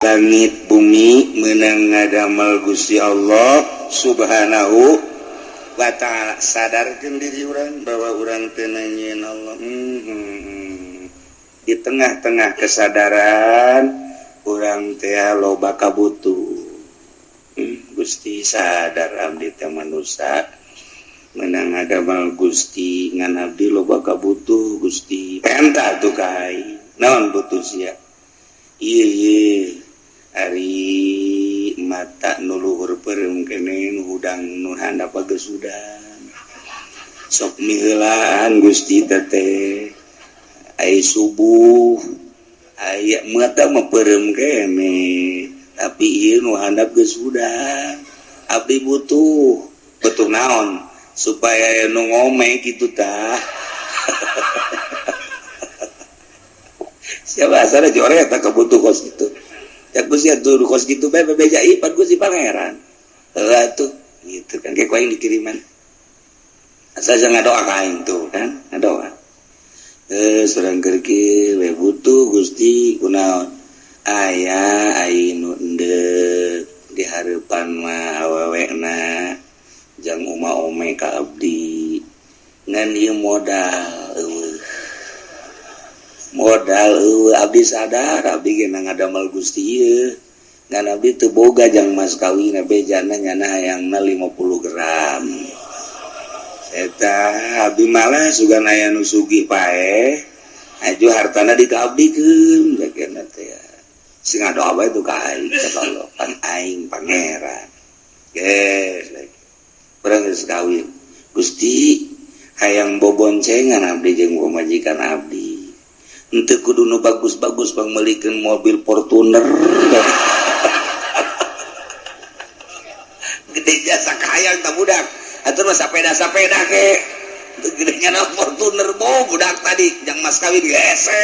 Langit bumi menang ngadamel Gusti Allah Subhanahu wa ta'ala. Sadarkeun diri urang bahwa urang teu nyieun Allah. Di tengah-tengah kesadaran urang teh loba kabutuh. Gusti, sadar abdi teh manusia menang ngadamel Gusti, ngan abdi loba kabutuh, Gusti. Penta tuh ka aing, naon butuh sia? Ieu ieu, ari mata nu luhur peureum kene, nu hudang, nu handap geus hudang, sok miheulaan, Gusti. Teteh ai subuh aya mata mah peureum kene, tapi ieu nu handap geus hudang. Abdi butuh. Butuh naon? Supaya nu ngome kitu tah. Siapa asal joret tak kebutuh kos gitu ya, Gusti. Atuh kos gitu bae bebeja ipan Gusti Pangeran. Heula tuh gitu kan, kayak aing dikiriman asal jangan ngadoa ka aing tuh kan, ngadoa surang keur we butuh, Gusti. Kunaon? Aya aing nu endek di hareupan mah awewena jang uma ome ka abdi, ngan ieu modal eueuh, modal eueuh. Abdi sadar abdi ge ngadamel Gusti ieu, ngan abdi teu boga jang mas kawin. Bejana nyana hayangna 50 gram eta. Abdi malah sugan aya nu sugih paeh aju hartana dikaabdikeun bagian teh. Sing ngadoa bae tuh ka aing, cek Allah, pan aing pangeran. Geus urang geus kawin, Gusti, hayang boboncengan abdi jeung pamajikan abdi. Henteu kudu nu bagus-bagus, pangmeulikeun mobil Fortuner gede jasa kahayang tak budak atuh mah, sapeda-sapeda ke gedenya na Fortuner. Bo budak tadi jang mas kawin hese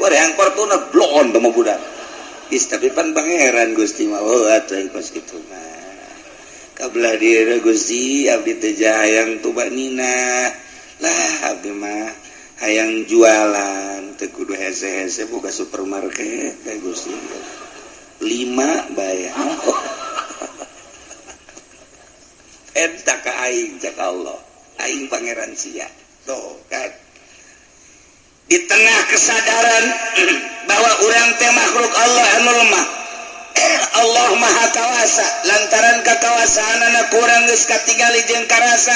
wah yang Fortuner blon tuh mah budak. Is, tapi pan pangeran Gusti mah. Oh, atuh kos kitu mah kabelah diri Gusti. Abdi teh hayang tumaknina lah, abdi mah hayang jualan teu kudu hese-hese, buka supermarket teh, Gusti, lima bayar. Eta ka aing, cek Allah, aing pangeran sia. Tuh kan, di tengah kesadaran bahwa urang teh makhluk Allah anu lemah, Allah Maha Kawasa. Lantaran kakawasaan anak kurang geus katingali jeung karasa,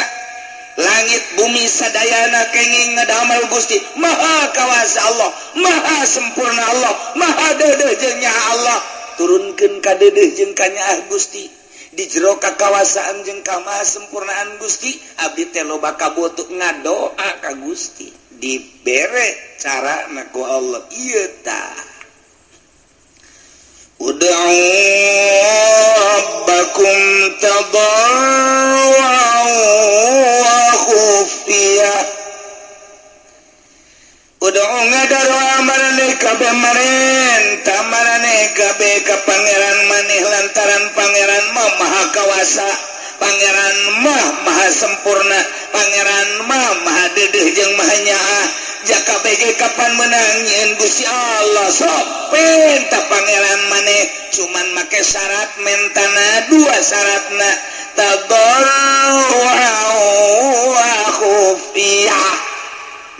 langit bumi sadayana kenging ngadamel Gusti. Maha Kawasa Allah, Maha sempurna Allah, Maha deudeuh jeung nyaah Allah. Turunkeun ka deudeuh jeung kanyaah Gusti. Di jero kakawasaan jeung kamaha sempurnaan Gusti, abdi teh loba kabutuh. Ngadoa ka Gusti, dibere cara ku Allah ieu tah: Ud'u rabbakum tadarruan wa khufiyah. Ud'u, ngadaroa maraneh kabeh, marenta maraneh kabeh ka pangeran maneh, lantaran pangeran mah Maha Kawasa, pangeran mah Maha sempurna, pangeran mah Maha deudeuh jeung Maha nyaah. Jaka BG kapan menang nyieun Gusti Allah? Sok penta pangeran maneh, cuman make syarat mentana dua syaratna: tadarruan wa khufiyah.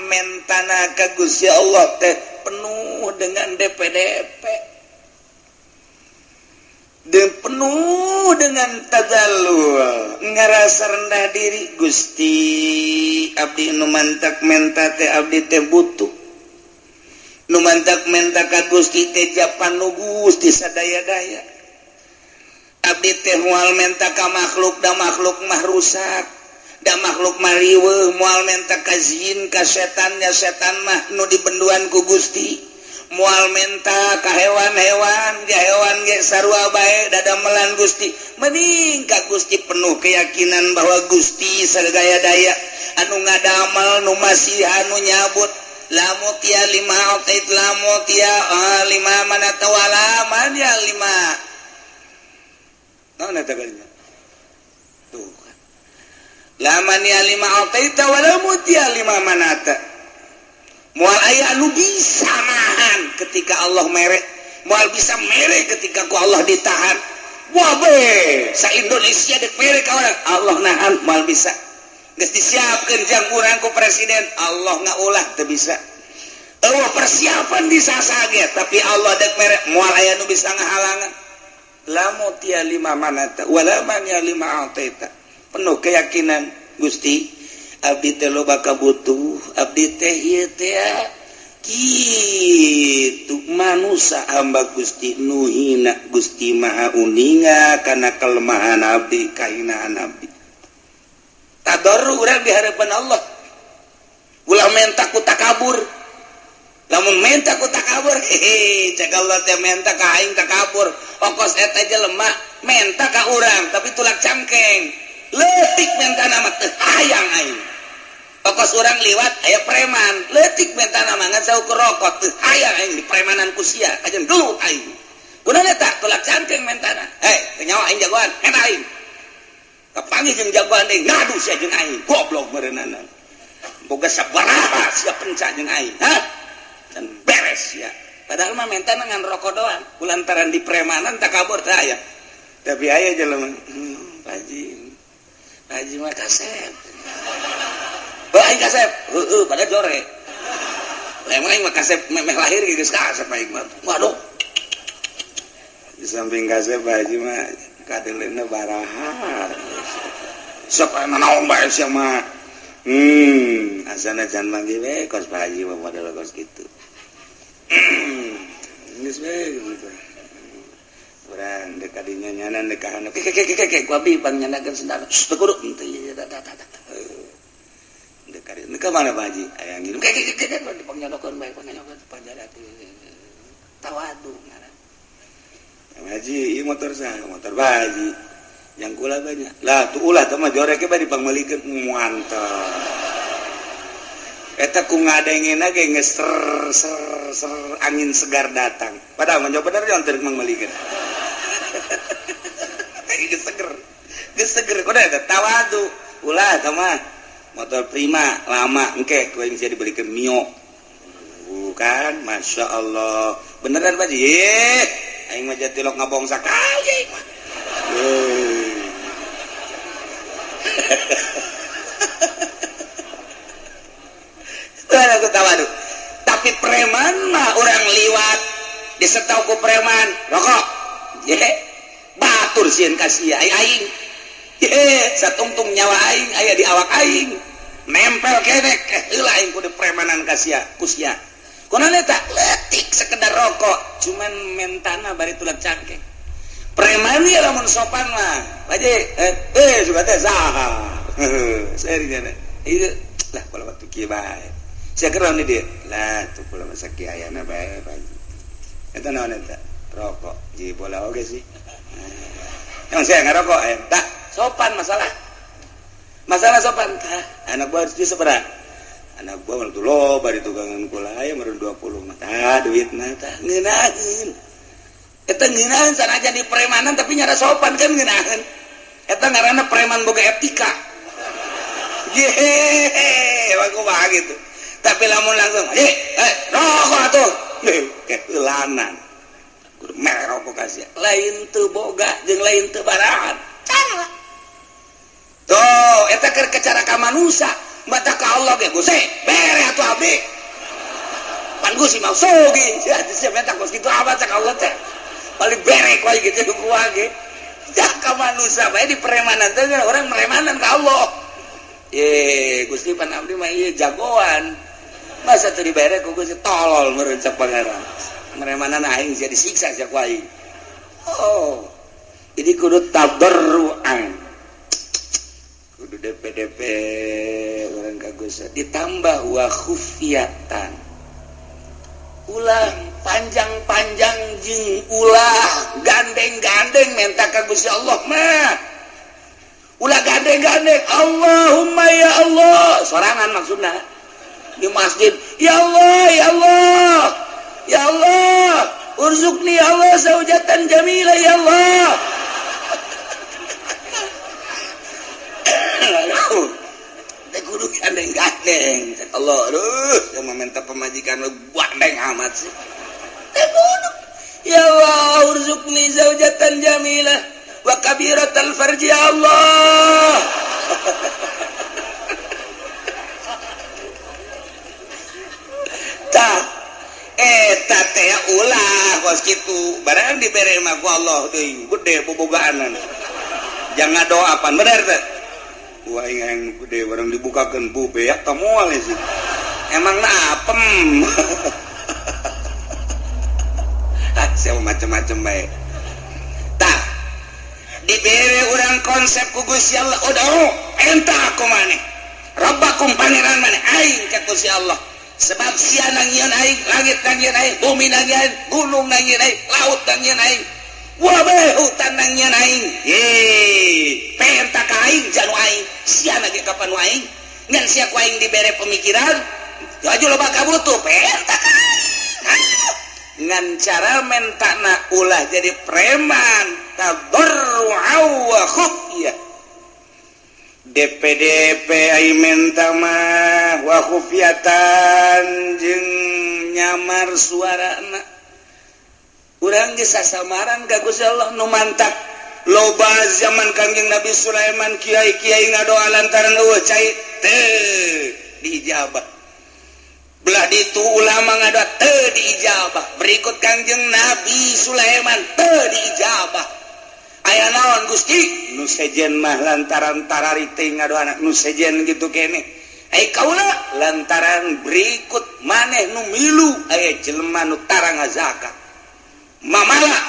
Mentana ka Gusti Allah teh penuh dengan DPDP dan penuh dengan tadallul, ngerasa rendah diri. Gusti, abdi nu mantak menta teh abdi teh butuh. Nu mantak menta ka Gusti teh japan nu Gusti sadaya-daya. Abdi teh moal menta ka makhluk, da makhluk mah rusak, da makhluk mah riweuh. Moal menta ka jin, ka setannya, setan mah nu dibenduan ku Gusti. Moal menta ka hewan-hewan, ja hewan ge sarua bae dadamelan Gusti. Mending ka Gusti, penuh keyakinan bahwa Gusti sagaya daya anu ngadamel, nu masih anu nyabut. La mu'tiya lima a'tait, la mu'tiya lima mana'ta wala mani'a lima. Naon eta kalinya tuh kan? La mani'a lima a'taita wala mu'tiya lima mana'ta. Moal aya anu bisa nahan ketika Allah mere. Moal bisa mere ketika ku Allah ditahan. Wah be, sa Indonesia dek mere ka urang, Allah nahan moal bisa. Geus disiapkeun jang urang ku presiden, Allah ngaulah teu bisa. Eueuh persiapan disasage, tapi Allah dek mere moal aya nu bisa ngahalangan. La mutia lima manata wala mania lima ataita. Penuh keyakinan Gusti, abdi teh loba kabutuh, abdi teh ieu teh kitu manusa hamba Gusti nu hina, Gusti Maha uninga kana kelemahan abdi, kahinaan abdi. Tadarru urang di hadapan Allah. Ulah menta ku takabur. Lamun menta ku takabur, hehe, cek Allah teh menta ka aing takabur. Okos eta jelema menta ka urang tapi tulak cangkeng. Leutik mentana mah teu hayang aing. Okos urang liwat aya preman, leutik mentana mah ngan saukur rokok teu hayang aing di premanan ku sia, kajen gelut aing. Kunaon eta tulak cangkeng mentana? Hei, teu nyawa aing jagoan, eta aing. Kapanggih jeung jagoan deui ngadu sia jeung aing, goblok meureunana. Boga sabaraha sia penca jeung aing, hah? Dan beres ya. Padahal mah mentana ngan rokok doang, kulantaran di premanan takabur teh aya. Tapi aya jelema, Pak Haji, Pak Haji mah kasep. Bah aing kasep, heueuh pada jore. Lah emang aing mah kasep memeh lahir geus kasep aing mah. Waduh. Di samping kasep Pak Haji mah kadeleuna baraha. Sok naon bae sia mah. Asana can manggih we kos Pak Haji mah model kos kitu. Geus we gitu. Urang dek kadinya nyanan dek ka ke ke ke ke ku abdi pangnyandakeun sendal. Teu kudu henteu ieu da da da. Dek kadinya ka mana Pak Haji? Aya ngirim ke ke ke ke dipangnyandakeun bae pangnyandakeun panjara tawadu ngaran. Pak Haji, ieu motor saha? Motor Pak Haji. Yang kula banyak. Lah tuh ulah teh mah jorek bae dipangmeulikeun mantap. Eta ku ngadengena ge geus ser ser ser angin segar datang. Padahal mah bener jangan teu mangmeulikeun. Geus seger. Geus seger kudu eta tawadu. Ulah teh mah motor Prima lama engke ku aing sia dibelikeun Mio. Bukan, Masya Allah. Beneran Pak Haji? Aing mah jatilok ngabong sakali aing mah. Tawadu. Tapi preman mah orang liwat disetau ku preman rokok. Ye, batur sieun ka sia aing. Ye, satungtung nyawa aing aya di awak aing. Nempel kenek heula aing kudu premanan ka sia, ku sia. Kunaon eta? Leutik sekedar rokok, cuman mentana bari tulak cangkeng. Preman ieu lamun sopan mah. Pak Haji, suka teh saha. Serius ieu lah kalau waktu kieu bae. Sia keur naon di dieu? Lah tuh kula mah sakieu ayana bae Pak Haji. Eta naon eta? Rokok. Ji bola oge sih. Emang saya ngarokok eta sopan masalah. Masalah sopan tah. Anak buah harus sabaraha? Anak buah mah loba di tukangan kula aya meureun 20 mah. Tah duitna tah ngeunaheun. Eta ngeunaheun sanajan di premanan tapi nyara sopan kan ngeunaheun. Eta ngaranna preman boga etika. Yehehe, kumaha gitu. Tapi lamun langsung, rokok atuh. Keulanan. Kudu mere rokok ka sia. Lain teu boga jeung lain teu barahan. Cara. Tuh, eta keur cara ka manusia, mata ka Allah ge Gusti, bere atuh abdi. Pan Gusti mah sogi, sia sia menta kos kitu amat cak Allah teh. Paling bere ku aing gitu ku ge. Ka manusia bae di premanan teh orang meremanan ka Allah. Ye, Gusti pan abdi mah ieu jagoan. Masa teu dibere ku Gusti tolol meureun cak pangeran. Meremanan aing sia disiksa sia ku aing. Oh. Jadi kudu tadarruan. Kudu DP-DP urang ka Gusti ditambah wa khufiyatan. Ulah panjang-panjang jeung ulah gandeng-gandeng menta ka Gusti Allah mah. Ulah gandeng-gandeng Allahumma ya Allah sorangan maksudna di masjid ya Allah ya Allah ya Allah urzuqni ya Allah zaujatan jamila ya Allah. Teh kudu gandeng-gandeng Allah aduh yang meminta pemajikan lu gandeng amat sih. Teh kudu Ya Allah, urzuqni zaujatan jamilah wa kabiratal farji, ya Allah. Tah eta teh ulah kos kitu, barang dibere mah ku Allah deui gede bobogaanan. Jangan doa pan bener teh. Wah, aing gede barang dibukakeun bu beak ka moal sih. Emang na apem. Siapa macam-macam baik. Tah dibere urang konsep ku Gusti Allah, udah enta aku maneh. Rabbakum pangeran maneh aing ka Gusti Allah. Sebab sia nangieun aing, langit nangieun aing, bumi nangieun aing, gunung nangieun aing, laut nangieun aing, wabeh hutan nangieun aing. Ye, penta ka aing janu aing, sia lagi kapan aing? Ngan sia ku aing dibere pemikiran, aju loba kabutuh, penta ka aing. Ngan cara mentana ulah jadi preman, tadarru'a wa khufyah. DPDP ai menta mah wa khufyatan jeung nyamar suarana. Urang geus sasamaran ka Gusti Allah nu mantak loba zaman Kangjeng Nabi Sulaiman kiai-kiai ngadoa lantaran eueuh cai teu diijabah. Belah ditu ulama ngadoa teu diijabah. Berikut Kangjeng Nabi Sulaiman teu diijabah. Aya naon Gusti? Nu sejen mah lantaran tarari teh ngadoana nu sejen gitu kene. Ai kaula lantaran berikut maneh nu milu aya jelema nu tara ngazakat. Mamala.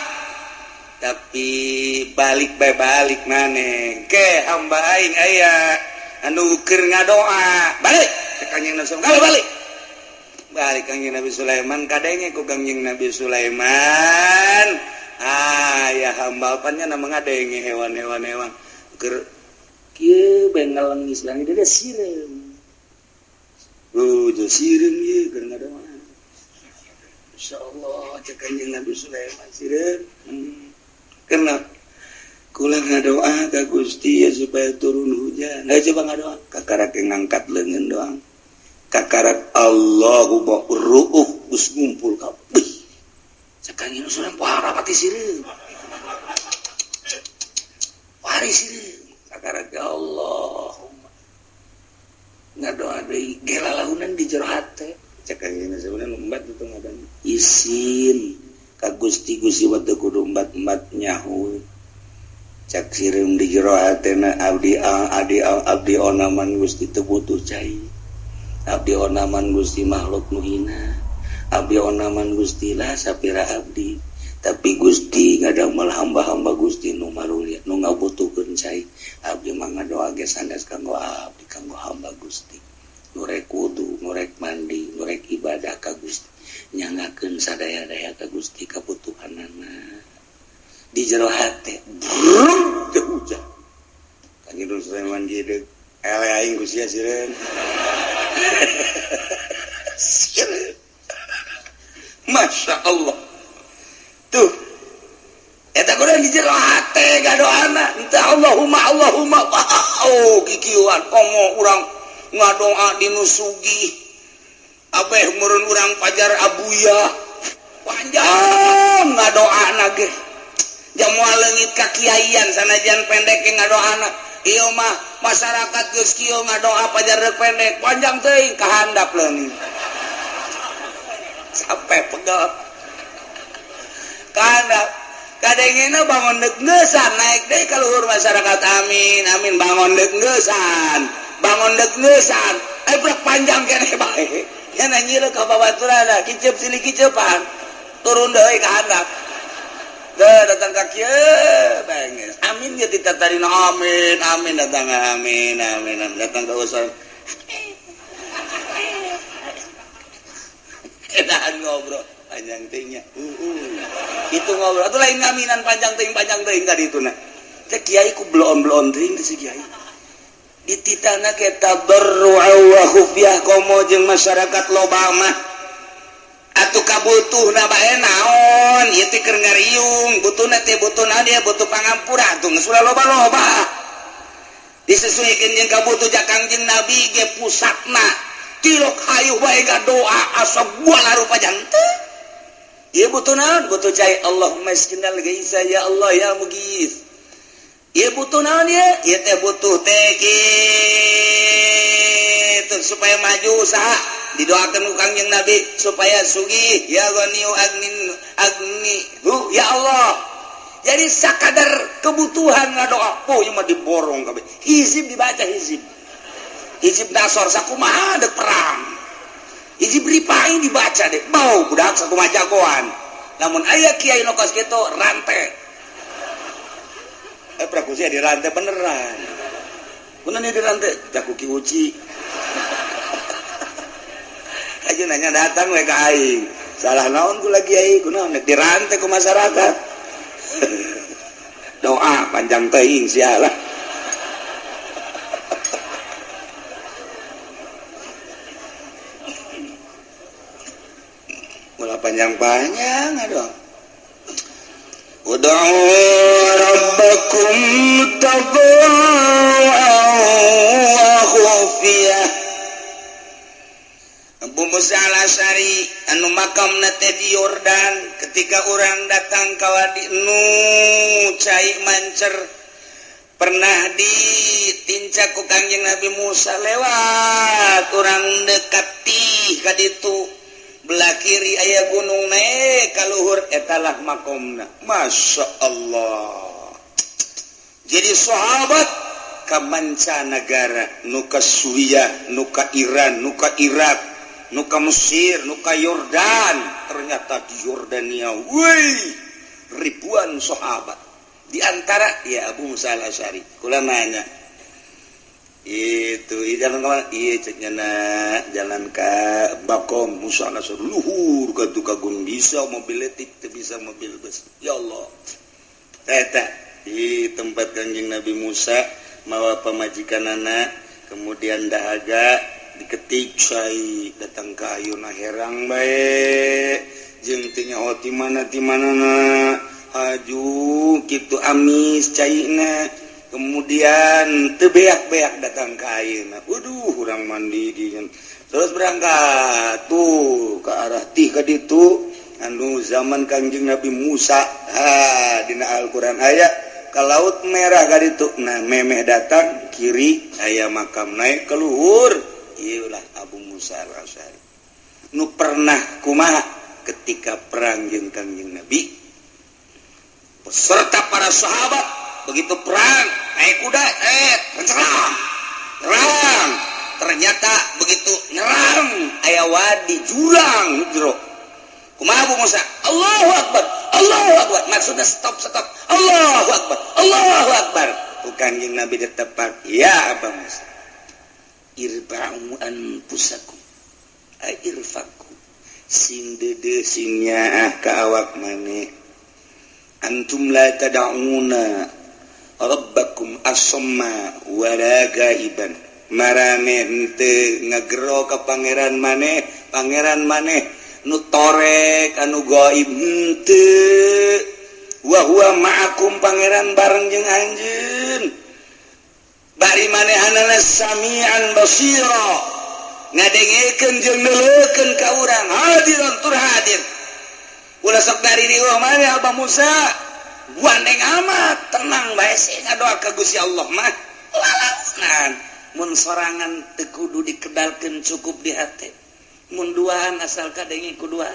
Tapi balik bae balik maneh. Ke hamba aing aya anu keur ngadoa. Balik ka Kangjeng Nabi Sulaiman. Balik. Balik Kangjeng Nabi Sulaiman kadenge ku Kangjeng Nabi Sulaiman. Ah ya hamba apanya nama ngadenge hewan-hewan hewan keur kieu bae ngalengis langit dia sireum. Oh, jo sireum ieu keur ngadoa. Insyaallah cek Kangjeng Nabi Sulaiman sireum. Karena kula ngadoa ka Gusti ya supaya turun hujan. Nah, coba ngadoa kakarak ngangkat leungeun doang. Kakarak Allahu ru'uf geus ngumpul kabeh. Cek Kangjeng Sulaiman wah rapati sireum. Wari sireum. Kakarak ya Allahumma. Ngadoa deui gelalaunan di jero hate. Cek Kangjeng Sulaiman embat itu ngadan. Isin ka Gusti Gusti wa teu kudu embat-embat nyaho. Cek sireum di jero hatena abdi abdi abdi onaman Gusti teu butuh cai. Abdi onaman Gusti makhluk nu hina. Abdi onaman Gusti lah sapira abdi. Tapi Gusti ngadamel hamba-hamba Gusti nu marulia nu ngabutuhkeun cai. Abdi mah ngadoa ge sanes kanggo abdi kanggo hamba Gusti. Nu rek wudu, nu rek mandi, nu rek ibadah ka Gusti. Nyangakeun sadaya-daya ka Gusti kabutuhanana. Di jero hate brrrr teu hujan. Kangjeng Sulaiman geudeuk ele aing ku sia sireun. Sireun. Masya Allah. Tuh. Eta kudu di jero hate gadoana. Entah Allahumma Allahumma. Wow, kikieuan komo urang ngadoa di nu sugih. Abeh meureun urang pajar abuya. Panjang ngadoana ge. Jamual leungit ka kiaian sanajan pendek ge ngadoana. Ieu mah masyarakat geus kieu ngadoa pajar rek pendek, panjang teuing ka handap leungit. Sampai pegel. Karena kadengena bangun dek ngeusan naik deui ka luhur masyarakat amin amin bangun dek ngeusan bangun dek ngeusan eh brek panjang keneh bae nya nyileuk ka babaturana kiceup silih kiceupan turun deui ka handap teu datang ka kieu bae amin ge ditatarina amin amin datang amin amin datang ka usan edahan ngobrol panjang teuing nya. Itu ngobrol atuh lain ngaminan panjang teuing ka ditu na. Teh kiai ku bloon-bloon teuing teh si kiai. Dititana ge tadarru'a wa khufyah komo jeung masyarakat loba mah. Atuh kabutuhna bae naon? Ieu teh keur ngariung, butuhna teh butuh naon dia butuh pangampura atuh geus ulah loba-loba. Disesuaikan jeung kabutuh ja Kangjeng Nabi ge pusatna. Tilok hayuh bae ngadoa asa gua larupa jantung. Ieu butuh naon? Butuh cai. Allahumma isqinal ghaitsa ya Allah ya mugis. Ieu butuh naon ieu? Ieu teh butuh teh kitu supaya maju usaha. Didoakan ku Kangjeng Nabi supaya sugih ya ghaniyu agnin agni hu ya Allah. Jadi sakadar kebutuhan ngadoa, oh ieu mah diborong kabeh. Hizib dibaca hizib. Hizib dasar sakumaha dek perang. Hizib ripai dibaca deh. Bau budak sakumaha jagoan. Namun aya kiai nu kos kitu rantai. Praku sia dirantai beneran. Bener nih dirantai, jaku Ki Uci. Aja nanya datang we ka aing. Salah naon kula kiai, kunaon dirantai ku masyarakat. Doa panjang teuing sialah. Ulah panjang-panjang aduh. Ud'u rabbakum tadarruan wa khufiyah. Abu Musa al-Asy'ari anu makamna teh di Yordan ketika orang datang ka wadi nu cai mancer pernah ditincak ku Kangjeng Nabi Musa lewat orang dekati ka ditu belah kiri aya gunung naik ka luhur etalah makomna. Masya Allah. Jadi sahabat ka mancanagara nu ka Suriah, nu ka Iran, nu ka Irak, nu ka Mesir, nu ka Yordan. Ternyata di Yordania woi ribuan sahabat. Di antara ya Abu Musa al-Asy'ari. Kula nanya itu jalan kemana? Iya ceknya nak jalan ke Bakom Musa al-Asy'ari luhur ka tukagun bisa mobil letik teu bisa mobil bus. Ya Allah. Eta di tempat Kangjeng Nabi Musa mawa pamajikanana kemudian dahaga diketik cai datang ka ayeuna herang bae jeung teu nyaho ti mana ti manana haju kitu amis caina kemudian teu beak-beak datang ka ayeuna waduh urang mandi di terus berangkat tuh ke arah ti ka ditu anu zaman Kangjeng Nabi Musa ha dina Al-Qur'an aya ka Laut Merah ka ditu nah memeh datang kiri aya makam naik ke luhur ieulah Abu Musa al-Asy'ari nu pernah kumaha ketika perang jeung Kangjeng Nabi peserta para sahabat begitu perang naik kuda nyerang perang ternyata begitu nyerang aya wadi jurang jero kumaha Abu Musa Allahu Akbar Allahu Akbar maksudnya stop stop Allahu Akbar Allahu Akbar ku Kangjeng Nabi ditepak ya Abu Musa irba'u anfusakum ay irfaku sing dede sing nyaah ka awak maneh antum la tad'una rabbakum asamma wala gaiban marane henteu ngagero ka pangeran maneh pangeran maneh nu torek anu gaib henteu wa huwa ma'akum pangeran bareng jeung anjeun bari manehanana sami'an basira ngadengekeun jeung neuleukeun ka urang hadiran tur hadir ulah sok dari riweuh maneh Abah Musa gandeng amat tenang bae sih ngadoa ka Gusti Allah mah lalaunan mun sorangan teu kudu dikedalkeun cukup di hate mun duaan asal kadenge ku dua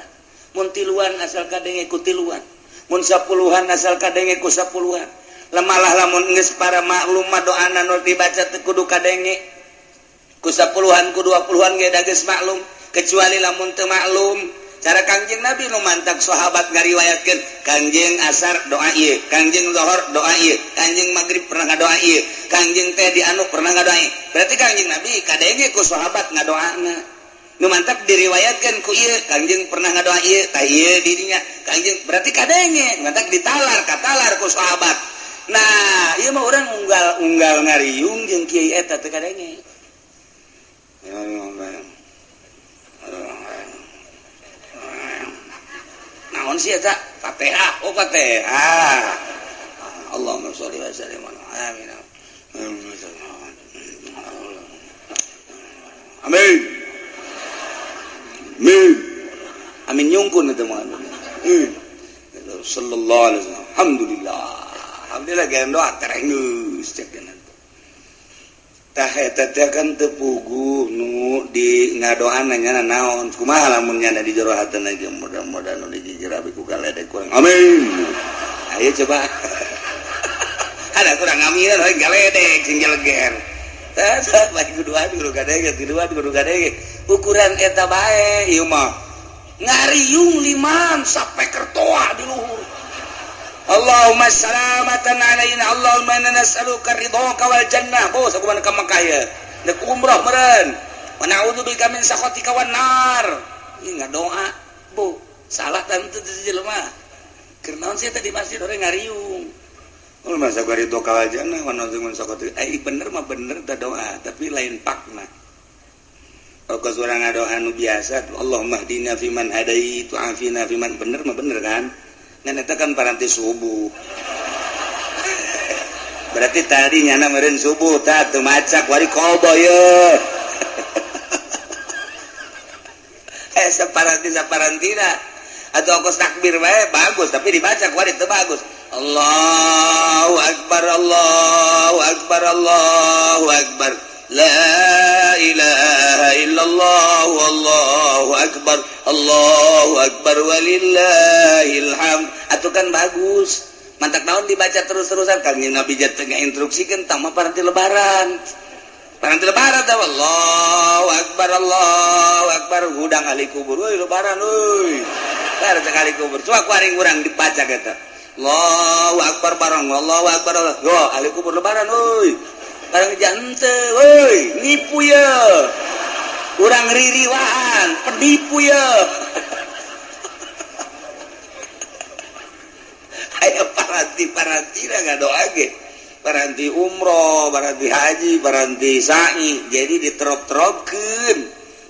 mun tiluan asal kadenge ku tiluan mun sapuluhan asal kadenge ku sapuluhan lemalah lamun geus para maklum mah doana nu dibaca teu kudu kadenge ku sapuluhan ku 20-an ge da geus maklum kecuali lamun teu maklum cara Kangjeng Nabi nu mantak sahabat ngariwayatkeun Kangjeng asar doa ieu Kangjeng zuhur doa ieu Kangjeng maghrib pernah ngadoa ieu Kangjeng teh di anu pernah ngadoa ieu berarti Kangjeng Nabi kadenge ku sahabat ngadoana nu mantap diriwayatkan ku ieu Kangjeng pernah ngadoa ieu tah ieu dirinya Kangjeng berarti kadenge mantap ditalar katalar ku sahabat. Nah ieu mah urang unggal-unggal ngariung jeung kiai eta teu kadenge. Naon sih eta? Fatihah, oh Fatihah. Allahumma sholli wa sallim ala amin. Amin. Amin. Amin nyungkun eta mah. Alhamdulillah. Alhamdulillah gaya doa terenggeus cek tah eta teh kan teu puguh nu di ngadoana nya naon kumaha lamun nya di jero hatena jeung mudah-mudahan nu dijijirabi ku galedek kurang amin. Ayo coba ada kurang amin lain galedek sing jeleger. Tah bae kuduan kudu kadege kuduan kudu kadege ukuran eta bae ieu mah ngariung liman sampai kertoa di luhur. Allahumma salamatan alaina Allahumma inna nas'aluka ridhaka wal jannah. Bos aku mana ka Mekah ya dek umroh meureun. Wa na'udzubika min sakhatika wan nar. Ieu ngadoa bu salah tante jelema keur naon sih tadi masjid orang ngariung. Ul masa ridhaka wal jannah wa na'udzubika min sakhatika. Eh bener mah bener da doa tapi lain pakna. Kos urang ngadoa nu biasa Allahumma hdina fiman hadait wa afina fiman bener mah bener kan. Ngan eta kan paranti subuh. Berarti tadi nyana meureun subuh tah teu macak wari kobo ye. Eh saparanti saparantina atau kos takbir bae bagus tapi dibaca kuari teu bagus. Allahu akbar Allahu akbar Allahu akbar. La ilaha illallah wallahu akbar Allahu akbar walillahil hamd. Atuh kan bagus. Mantak naon dibaca terus-terusan kan Nabi jatuh ngainstruksikeun tah mah paranti lebaran. Paranti lebaran tah Allahu akbar Allahu akbar hudang ahli kubur euy lebaran euy. Tar cek ahli kubur. Coba ku aring urang dibaca eta. Allahu akbar bareng Allahu akbar. Yo ahli kubur lebaran euy. Barang jante woi nipu ye urang ririwaan penipu ye. Ayo paranti-paranti dah ngadoa ge paranti umroh paranti haji paranti sa'i jadi diterop-teropkeun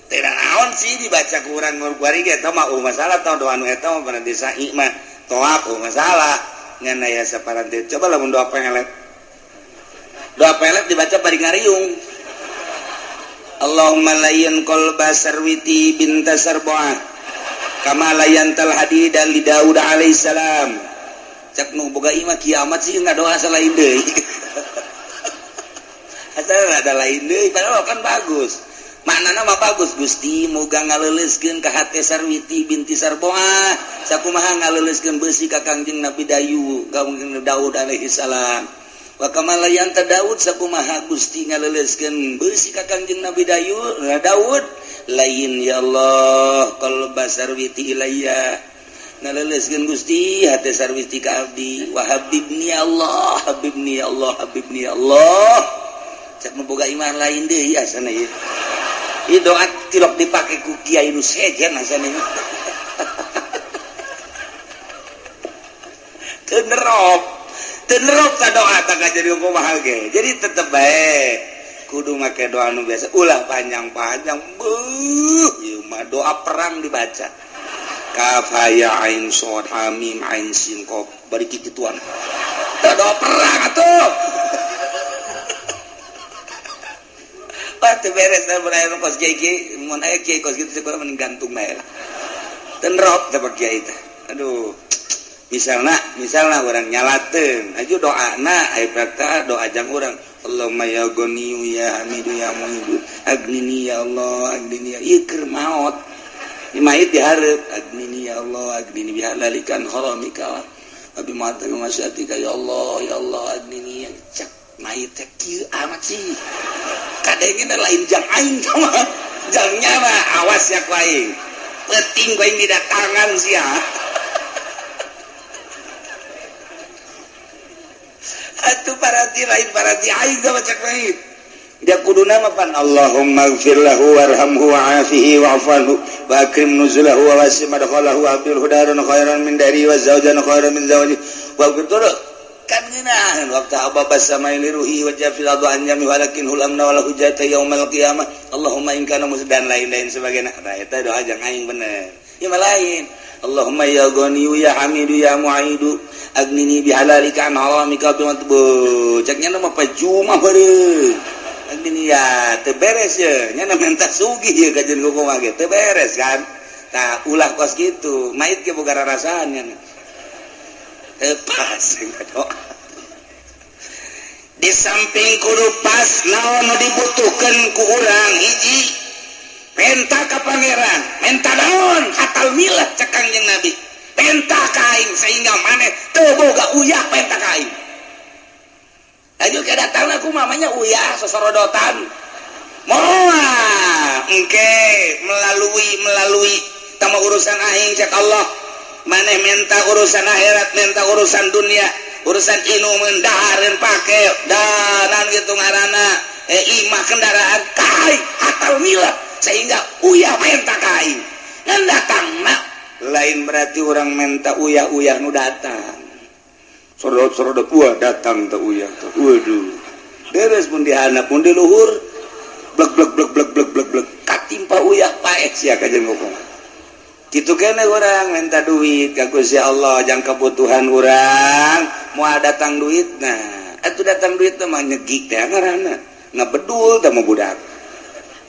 teu naon sih dibaca ku urang kuari ge eta mah masalah tah doa nu eta mah paranti sa'i mah tawaf masalah ngan aya saparanti coba lamun doa pengelet doa pelet dibaca bari ngariung. Allahumma layyin qalba sarwiti binta sarbuah kama layyantal hadida li Daud alaihissalam. Cek nu boga imah kiamat sih ngadoa salain deui. Asal ada lain deui padahal kan bagus. Maknana mah bagus Gusti moga ngaleuleuskeun ka hate Sarwiti binti Sarbuah sakumaha ngaleuleuskeun beusi ka Kangjeng Nabi Dayu Kangjeng Daud alaihissalam. Wa kama layanta Daud sakumaha Gusti ngaleuleuskeun beusi ka Kangjeng Nabi Dayu Daud lain ya Allah qalba sarwiti ilayya ngaleuleuskeun Gusti hate sarwiti ka abdi wa habibni ya Allah habibni ya Allah habibni ya Allah. Cek nu boga iman lain deui asana ieu. Ieu doa tilok dipake ku kiai nu sejen asana ieu. Teu nerop Tenerop ta doa tak jadi kumaha ge. Jadi tetep bae kudu make doa nu biasa ulah panjang-panjang. Beuh, ieu mah doa perang dibaca. Kaf ha ya ain shad ha mim ain sin qaf bari kikituan. Tah doa perang atuh. Wah teu beres da mun aya nu kos kiai mun aya kiai kos kitu sekolah mending gantung bae lah. Tenerop teh kiai teh. Aduh. Misalnya orang nyalateun aju doana aya prakta doa jang urang Allahumma ya ghaniyu ya hamidu ya muhidu agnini ya Allah agnini ya ieu keur maot ieu mayit dihareup agnini ya Allah agnini bihalalikan haramika wa bima masyatika ya Allah ya Allah agnini ya cak mayit teh kieu amat sih kadengena lain jang aing mah jang nyawa awas ya ku aing penting ku aing didatangan sia. Atuh paranti lain paranti aing gak baca lain. Dia kudu nama pan Allahumma ighfir lahu warhamhu wa'afihi wa'fu anhu wa akrim nuzulahu wa wasi' madkhalahu wa abdil hudaran khairan min dari wa zawjan khairan min zawji wa betul kan ngeunaheun waktu ababa samai liruhi wa jafil adu an jami walakin hulamna wala hujjata yaumal qiyamah Allahumma in kana musdan lain-lain sebagainya. Nah eta doa jang aing bener. Ieu mah lain. Allahumma ya ghaniyu ya hamidu ya mu'idu agnini bihalalika an haramika bimatbu ceknya mah pajuma beureum agnini ya teu beres ye nya minta sugih ye kajeun kumaha ge teu beres kan tah ulah kos kitu mait ge boga rarasaan nya. Teu pas ngadoa. Di samping kudu pas naon nu dibutuhkeun ku urang hiji menta ka pangeran, menta naon hatal milah cek Kangjeng Nabi. Penta ka aing sehingga maneh teu boga uyah penta ka aing. Ayo ke datang aku mamanya uyah sosorodotan. Moal engke melalui melalui tama urusan aing cek Allah. Maneh menta urusan akhirat, menta urusan dunia, urusan inumeun, dahareun pake, danan gitu ngaranna, imah kendaraan kai hatal milah sehingga uyah menta ka aing. Ngan datangna lain berarti orang menta uyah-uyah nu datang. Sorot-sorot buah datang teh uyah teh. Waduh. Beres pun dihandap pun di luhur. Blek blek blek blek blek blek blek. Katimpa uyah paeh sia ka jeung ngomong. Kitu kene urang minta duit ka Gusti Allah jang kebutuhan urang moal datang duit nah. Atuh datang duit teh mah nyegik teh ngaranna. Ngabedul teh mah budak.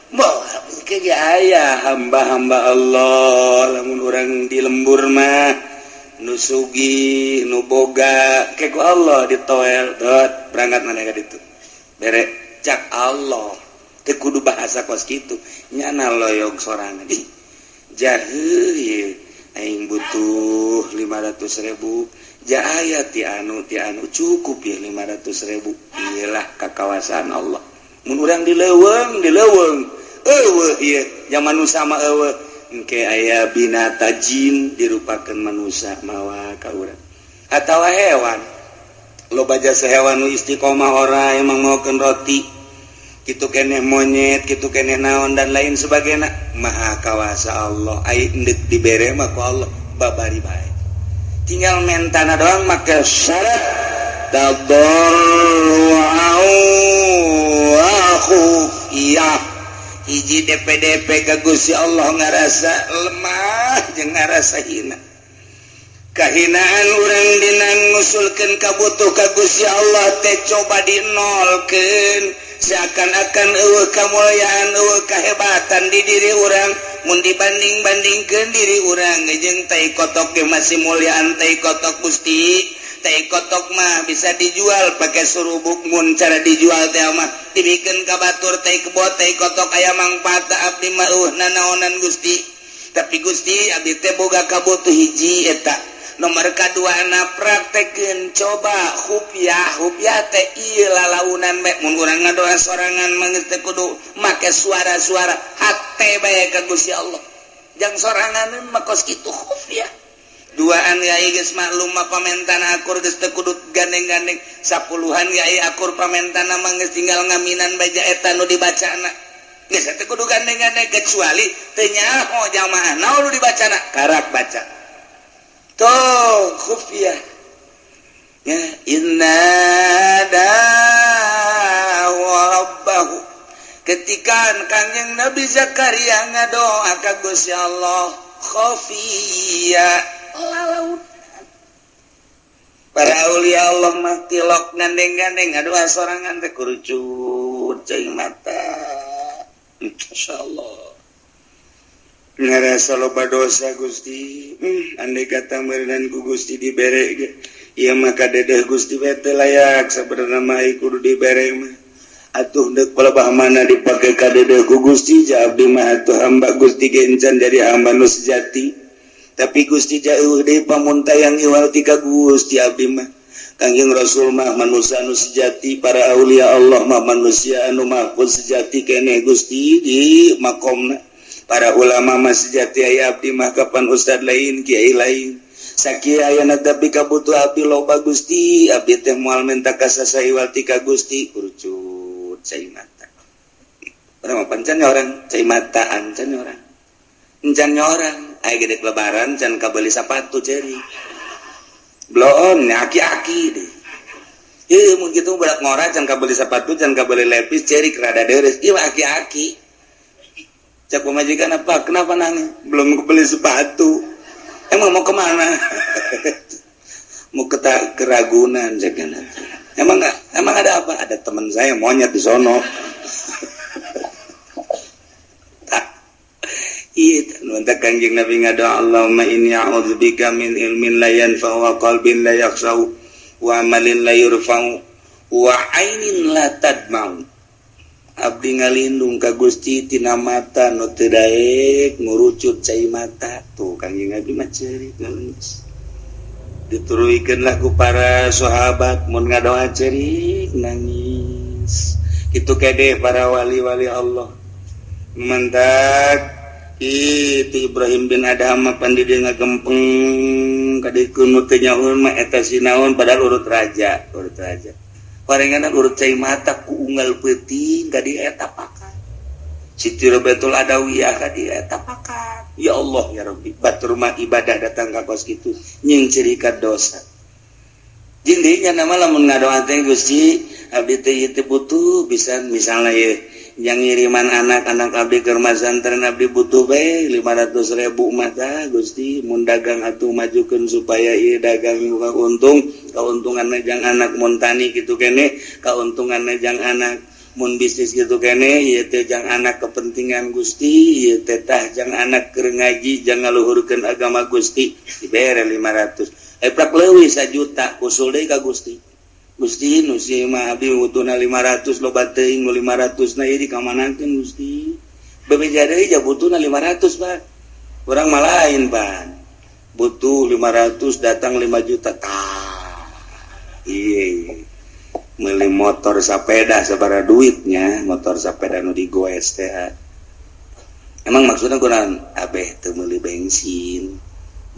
Moal ke ge aya hamba-hamba Allah lamun urang di lembur mah nu sugih nu boga ke ku Allah ditoel dot berangkat mana ka ditu bere cak Allah teu kudu bahasa kos kitu nyana loyog sorangan ih jaheu ieu aing butuh 500.000 ja aya ti anu cukup ya 500.000 iyalah kakawasaan Allah mun urang di leuweung eueuh ieu zaman nu sama eueuh engke aya binata jin dirupakeun manusia mawa ka urang atawa hewan loba jasa hewan nu istiqomah ora emang maokeun roti kitu keneh monyet kitu keneh naon dan lain sebagainya maha kawasa Allah ai endek dibere mah ku Allah babari bae tinggal mentana doang make syarat tadarru'an wa khufiyah hiji DPDP ka Gusti Allah ngarasa lemah jeung ngarasa hina kahinaan urang dina ngusulkeun kabutuh ka Gusti Allah teh coba dinolkeun seakan-akan eueuh kamulyaan eueuh kahebatan di diri urang mun dibanding-bandingkeun diri urang jeung tai kotok ge masih mulyaan tai kotok Gusti tai kotok mah bisa dijual pakai surubuk mun cara dijual teh mah dibikeun ka batur tai kebo tai kotok aya mangfaat abdi mah eueuh nanaonan Gusti tapi Gusti abdi teh boga kabutuh hiji eta nomor kadua na praktekeun coba khufyah khufyah teh ieu lalaunan bae mun urang ngadoa sorangan mah geus teu kudu make suara-suara hate bae ka Gusti Allah jang sorangan mah kos kitu khufyah duaan yai geus maklum mah pamentana akur geus teu kudu gandeng-gandeng sapuluhan yai akur pamentana mah geus tinggal ngaminan baja eta nu dibacana geus teu kudu gandeng-gandeng kecuali teu nyaho jamaah naon nu dibacana karak baca tuh khufiyah ya inna da'a rabbahu ketika Kangjeng Nabi Zakaria ngadoa ka Gusti Allah khafiyah lalaunan para aulia Allah mah tilok gandeng-gandeng ngadoa sorangan teh kurucut cai mata insyaallah ngarasa loba dosa Gusti andai kata meureunan ku Gusti dibere ge ieu mah kadedeh Gusti bae teu layak sabenerna mah kudu dibere mah atuh deuk palebah mana dipake kadedeh ku Gusti ja abdi mah atuh hamba Gusti ge encan jadi hamba nu sejati tapi Gusti jauh deui pamuntayang iwal ti ka Gusti abdi mah Kangjeng Rasul mah manusia anu sejati para aulia Allah mah manusia anu mahfuz sejati keneh Gusti di makomna para ulama mah sejati aya abdi mah kapan ustad lain kiai lain sakieu ayana tapi kabutuh abdi loba Gusti abdi teh moal menta ka saha iwal ti ka Gusti kurucut cai mata urang mah pancan orang cai mata ancan orang encan orang aya gede lebaran can kabeli sepatu ceri bloon aki-aki deh ieu mun kitu budak ngora can kabeli sepatu can kabeli lepis cerik rada deres ieu aki-aki cak pemajikan apa kenapa nangis belum kebeli sepatu emang mau kemana mau ke keragunan cak emang enggak emang ada apa ada teman saya monyet di sono. Ieu nu Kanjeng Nabi ngadoa, Allahumma inni a'udzubika min ilmin la yanfa'u wa qalbin la yakhsha'u wa amalin la yurfa'u wa ainin la tadma'u. Abdi ngalindung ka Gusti tina mata nu teu daek ngurucut cai mata. Tuh, Kanjeng Nabi mah ceurik, nangis. Dituruikeun lah ku para sahabat, mun ngadoa ceurik, nangis. Kitu kede para wali-wali Allah. Mantak itu Ibrahim bin Adham pan di dia ngagempeng kadieu nu teu nyaho mah eta sinaon, padahal urut raja, urut raja. Parenganan urut cai mata ku unggal peuting ka dieu eta pakat. Siti Robiatul Adawiyah ka dieu eta pakat. Ya Allah ya Rabbi, batur mah ibadah datang ka kos kitu nying cirikat dosa. Jeung deui nya nama lamun ngadoa teh, Gusti, abdi teh ieu teh butuh bisa, misalnya ye yang ngiriman anak-anak abdi ke pesantren, abdi butuh bae 500.000 mata Gusti, mun dagang atuh majukeun supaya ieu dagang buka untung, keuntungan jang anak, mun tani kitu kene keuntungan jang anak, mun bisnis gitu kene ieu teh jang anak, kepentingan Gusti, ieu teh tah jang anak keur ngaji, jang ngaluhurkeun agama Gusti. Dibere 500, eh prak leuwih 1 juta, usul deui ka Gusti. Gusti, nu si mah abdi butuhna 500, loba teuing nu 500 na, ieu dikamanakeun, Gusti? Bebeja deui ja butuhna 500, Pak. Urang mah lain, Pak, butuh 500 datang 5 juta. Tah, iya, meuli motor sepeda sabaraha duitnya, motor sepeda nu digoes teh. Emang maksudnya kurang abeh teu meuli bensin,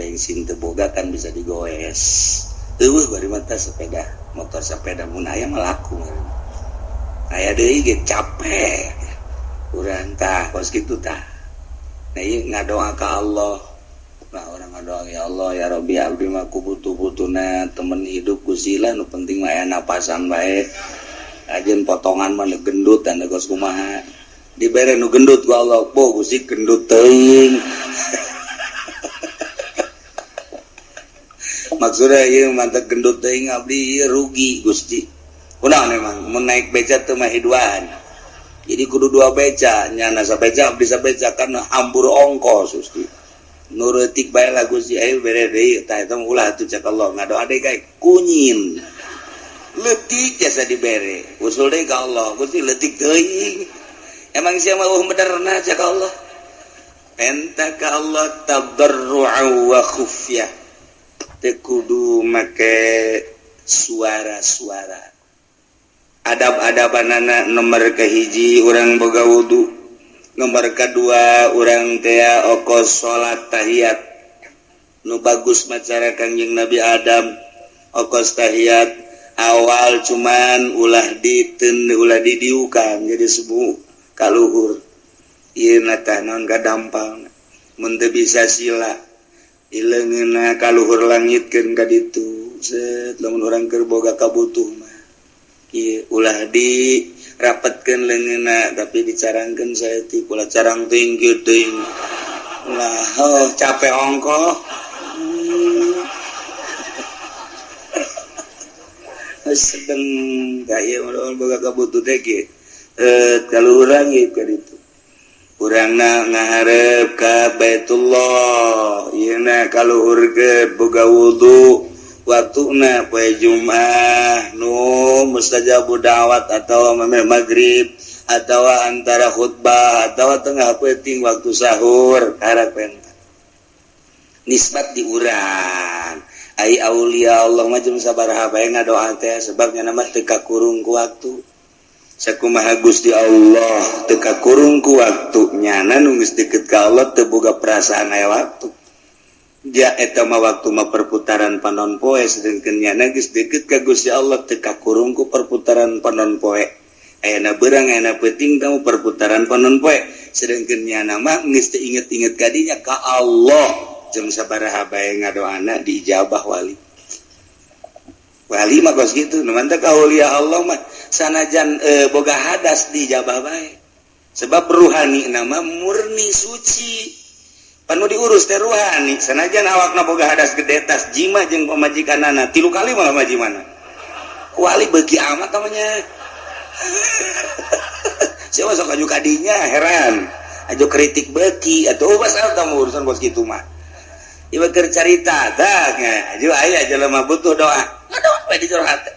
bensin teu boga kan bisa digoes. Eueuh bari mata sepeda motor sepeda, mun aya mah laku, aya deui ge capek urang. Tah, kos kitu tah. Nah, ieu ngadoa ka Allah. Nah, orang ngadoa, ya Allah ya Rabbi, abdi mah ku butuh-butuhna temen hidup Gusti lah, nu penting mah aya napasan bae, ajeun potongan mah gendut dan geus kumaha. Dibere nu gendut ku Allah. Po Gusti, gendut teuing. Maksudnya ieu mantep gendut teuing, abdi ieu rugi, Gusti. Kunaon emang mun naik beca teu mah duaan, jadi kudu dua beca, nyana sabeca, abdi sabeca, kan hambur ongkos, Gusti. Nurutik bae lah, Gusti, ayo bere deui. Tah, eta ulah atuh, cek Allah. Ngadoa deui kae kunyin leutik jasa dibere. Usul deui ka Allah, Gusti, leutik teuing, emang sia mah eueuh benerna? Cek Allah. Penta ka Allah tadarru'a wa khufyah, teu kudu make suara-suara. Adab-adabanana, nomor kahiji urang boga wudu, nomor kedua urang tea okos salat tahiyat nu bagus macara Kangjeng Nabi Adam. Okos tahiyat awal, cuman ulah diten, ulah didiukan, jadi sebu kaluhur ieu tah naon kadampal. Mun teu bisa sila, ileungeunna kaluhur langitkeun ka ditu, set. Lamun urang keur boga kabutuh mah ieu ulah di rapetkeun leungeunna, tapi dicarangkeun saeutik, ulah carang teuing kieu teuing lah. Oh, capek ongkoh. Sedeng gaya boga kabutuh teh kieu, eh, kaluhur langit ka ditu, urang na ngaharep ka Baitullah. Ieu na kaluhur ke boga wudu, waktuna poe Jumat nu mustajabu da'wat, atau memeh maghrib, atau antara khutbah, atau tengah peuting waktu sahur, karak penta nisbat di urang. Ai aulia Allah mah jeung sabaraha bae ngadoa teh, sebabnya nama teu kakurung ku waktu. Sakumaha Gusti Allah teu kakurung ku waktu, nyana nu geus deket ka Allah teu boga perasaan aya waktu. Ja eta mah waktu mah perputaran panon poe, sedengkeun nyana geus deket ka Gusti Allah teu kakurung ku perputaran panon poe. Ayana beurang, ayana peuting, kamu perputaran panon poe, sedengkeun nyana mah geus teu inget-inget kadinya ka Allah. Jeung sabaraha bae ngadoana diijabah. Wali wali mah kos kitu. Nu mantap aulia Allah mah sanajan boga hadas diijabah bae, sebab ruhani nama murni suci, panu diurus teh ruhani. Sanajan awakna boga hadas gede, tas jima jeung pamajikanana tilu kali malah majimana wali beuki amat namanya. Siapa sok aju kadinya heran. Ajo kritik beki atuh pasal tamu urusan bos kitu mah. Ieu keur carita tah nya ajo aya jelema butuh doa. Ngadoa we di jero hate.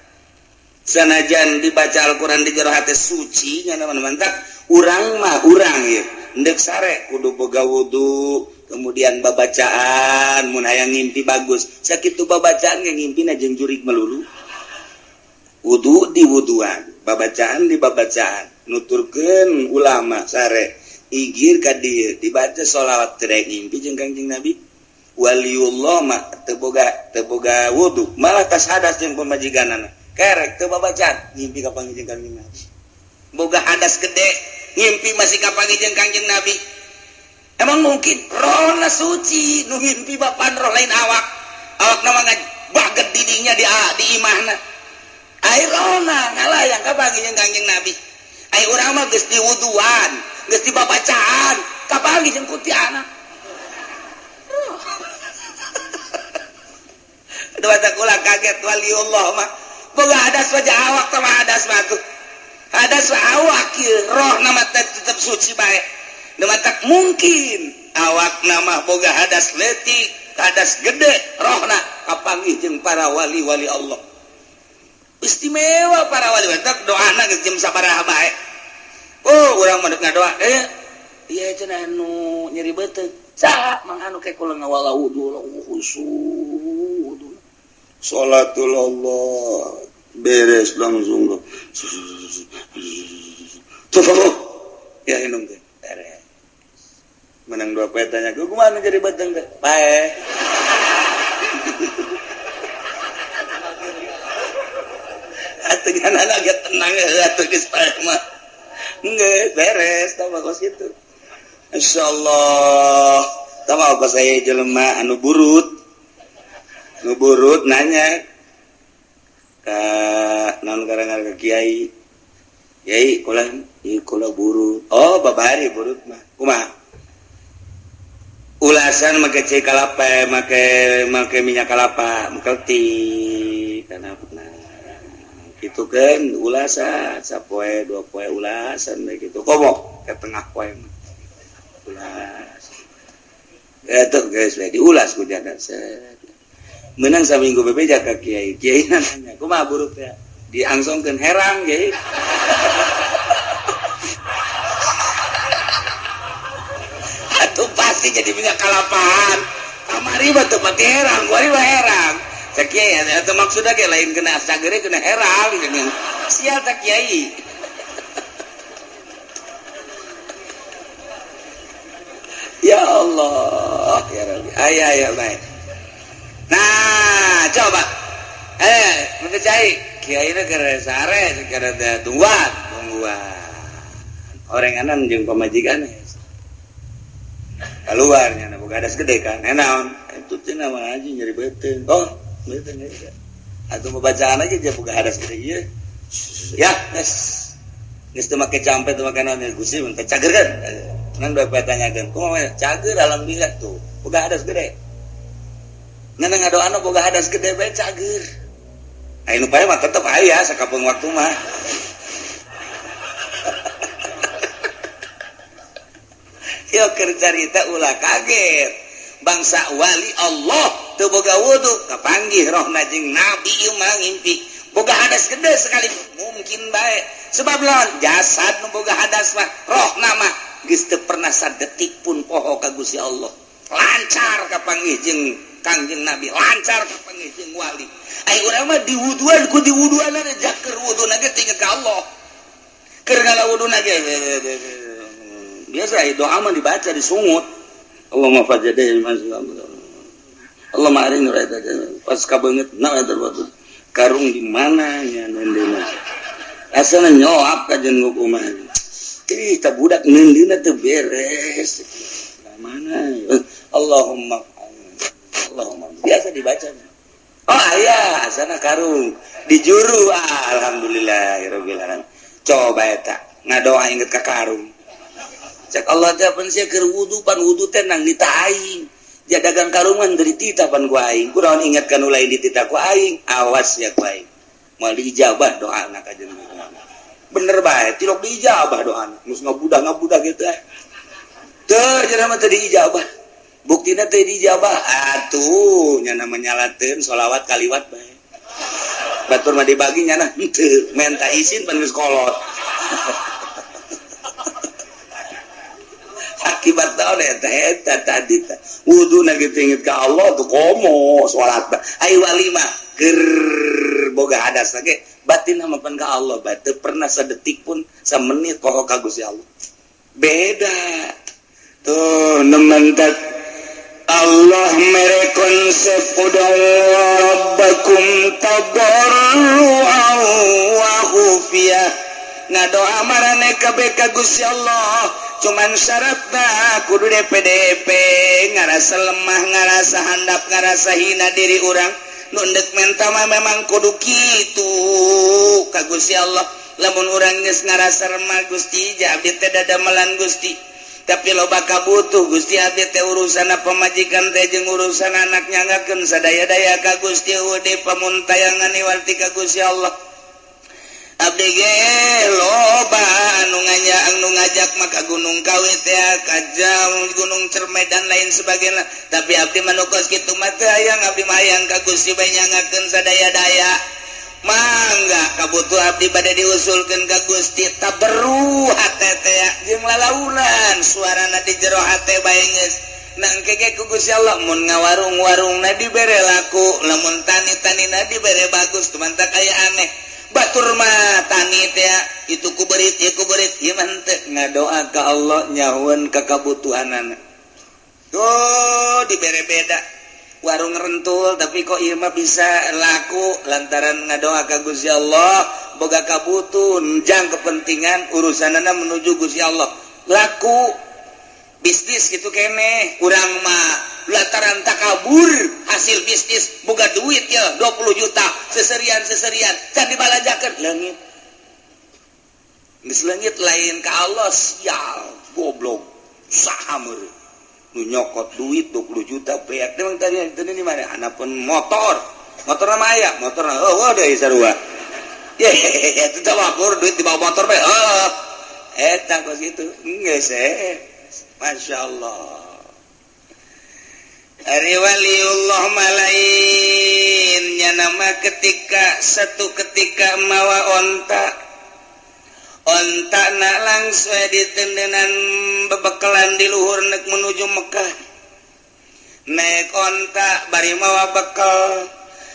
Sanajan dibaca Al-Qur'an di jero hate suci nya mantap urang mah urang ieu. Endek sare kudu boga wudu, kemudian babacaan mun hayang ngimpi bagus. Sakitu babacaan ge ngimpina jeung jurig melulu. Wudu di wuduan, babacaan di babacaan, nuturkeun ulama sare igir ka dieu dibaca sholawat teh ngimpi jeung Kangjeng Nabi. Waliullah mah teu boga wudu, malah tas hadas jeung pamajikanana. Kerek teu babacaan ngimpi ka panggih jeung Kangjeng Nabi. Boga hadas gede ngimpi masih ka panggih jeung Kangjeng Nabi. Emang mungkin rohna suci nu ngimpi bapan roh lain awak. Awakna mah baget didinya di imahna. Ai rohna ngalayang ka panggih jeung Kangjeng Nabi. Ai urang mah geus diwuduan, geus dibabacaan, kapanggih jeung kuntilanak. Aduh asa kula kaget waliullah mah. Boga hadas wajah awak teh mah hadas mah tuh. Hadas mah awak ieu, rohna mah tetep suci bae. Nu matak mungkin awakna mah boga hadas leutik, hadas gede, rohna kapanggih jeung para wali-wali Allah. Istimewa para wali matak doana geus jam sabaraha bae. Oh, urang mah deuk ngadoa ieu cenah anu nyeri beuteung. Saha mang anu ke kula ngawala wudu khusyuk. Salatul Allah beres langsung. Tuh ya inung teh beres. Menang dua poe tanya, kumaha nu jadi beuteung teh? Pae. Atuh ngan agak tenang atuh geus pae mah. Geus beres tah mah kos kitu. Insyaallah tah mah kos aya jelema anu burut. Nu burut nanya ka naon karangan ka kiai. Kiai kula ieu kula burut. Oh babari burut mah. Kumaha? Ulasan make cai kalapa, make minyak kalapa, mengkelti kana gitu kan ulasan sapoe dua poe ulasan bae gitu. Komo ke tengah poe mah. Ulas. Eta geus we diulas ku jana set. Menang saminggu bebeja ka kiai. Kiai nanya, kumaha burut ya? Diangsongkeun herang kiai. Atuh pasti jadi minyak kalapaan. Kamari mah teu pati herang, kuari mah herang. Cek kiai atuh maksudna ge lain kena sagere kena herang geuning. Sial tak kiai. Ya Allah, ya Rabbi. Aya aya bae. Nah, coba. Cai kiai na keur sare keur tungguan, tungguan. Orenganan jeung pamajikan keluar nya boga hadas gede kan. Naon? Itu cenah mah haji nyeri beuteung. Oh, beuteung eta. Atuh babacaan aja dia boga hadas gede ieu. Ya, geus. Geus teu make campe teu make naon Gusti mun teh cager kan. Nang bae tanyakeun, kumaha cager alhamdulillah tuh. Boga hadas gede. Ngan ngadoana boga hadas gede bae cager. Aya nu pae mah tetep aya sakapeung waktu mah. Yo keur carita ulah kaget. Bangsa wali Allah teu boga wudu kapanggih rohna jeung nabi ieu mah ngimpi. Boga hadas gede sekali mungkin bae. Sebab lawan jasad nu boga hadas mah rohna mah geus teu pernah sadetik pun poho ka Gusti Allah. Lancar kapanggih jeung Kangjeng Nabi, lancar kapanggih jeung wali. Ai urang mah diwuduan ku diwuduan jaker wuduna ge tinggal ka Allah. Keur ngala wuduna ge biasa doa mah dibaca disungut. Allahumma fajadai Allahumma arini raita pas kabeungeut na eta batu. Karung di mana nya neundeuna. Asana nyoap ka jeung kumaha. Ih, ta budak neundeuna teu beres. Mana? Allahumma Allahumma biasa dibaca. Oh aya asana karung dijuru alhamdulillahirabbil alamin. Coba eta ngadoa inget ka karung. Cek Allah teh pan sia keur wudu pan wudu teh nang nita aing. Dia dagang karungan dari tita pan ku aing. Kunaon inget ka nu lain ditita ku aing. Awas ya ku aing. Moal diijabah doana ka jeung. Bener bae tilok diijabah doana. Geus ngabudah-ngabudah gitu eh. Teu jelema teu diijabah. Buktina teu diijabah atuh nya nyalateun sholawat kaliwat bae. Batur mah dibagi nyana henteu, menta izin pan geus kolot. Akibat naon eta eta tadi teh wuduna kitu inget ka Allah tuh komo salat ai wali mah keur boga hadas ge batin mah pan ka Allah bae teu pernah sadetik pun samenit poho ka Gusti Allah. Beda tuh nementak Allah mere konsep ud'u rabbakum tadarru'an wa khufiyah, ngadoa marane kabeh ka Gusti Allah, cuman syaratna kudu DPDP ngarasa lemah, ngarasa handap, ngarasa hina diri urang. Nu ndek menta mah memang kudu kitu ka Gusti Allah. Lamun urang geus ngarasa remah, "Gusti, ja abdi teh dadamelan, Gusti, tapi loba kabutuh, Gusti, abdi teh urusan pamajikan teh jeung urusan anak, nyanggakeun sadaya-daya ka Gusti, eueuh pamuntayangan iwarti ka Gusti Allah. Abdi ge loba anu nganya, anu ngajak maka Gunung Kawi teh, ka jam Gunung Cermai dan lain sebagainya, tapi abdi mah nu kos kitu mah teu hayang, abdi mah hayang ka Gusti bae nyangakeun sadaya-daya. Mangga kabutuh abdi bade diusulkeun ka Gusti." Tabarru hate teh jeung lalaunan suarana di jero hate bae geus nangke ge ku Gusti Allah. Mun ngawarung-warungna dibere laku, lamun tani-tanina dibere bagus. Tumantak aya aneh, batur mah tani teh itu ku berit ieu ku berit, ieu mah henteu, ngadoa ka Allah nyahueun ka kabutuhanana tuh dibere. Beda warung rentul, tapi kok ieu mah bisa laku lantaran ngadoa ka Gusti Allah, boga kabutuhan jang kepentingan urusanana menuju Gusti Allah, laku bisnis gitu kene. Urang mah lantaran takabur, hasil bisnis boga duit ya 20 juta, seserian seserian can dibalanjakeun, leungit. Geus leungit lain ka Allah. Sial, goblok, saha meureun nu nyokot duit 20 juta beak? Emang tadi tadi di mana anapun motor, motor nama aya motor, oh deui sarua ye itu teh mabur duit di bawah motor bae. Oh, eta kos kitu geus eh. Masya Allah. Ari waliullah malainnya nama ketika satu ketika mawa onta, onta na langsung ditendenan bebekalan di luhur nek menuju Mekah, naik onta bari mawa bekal.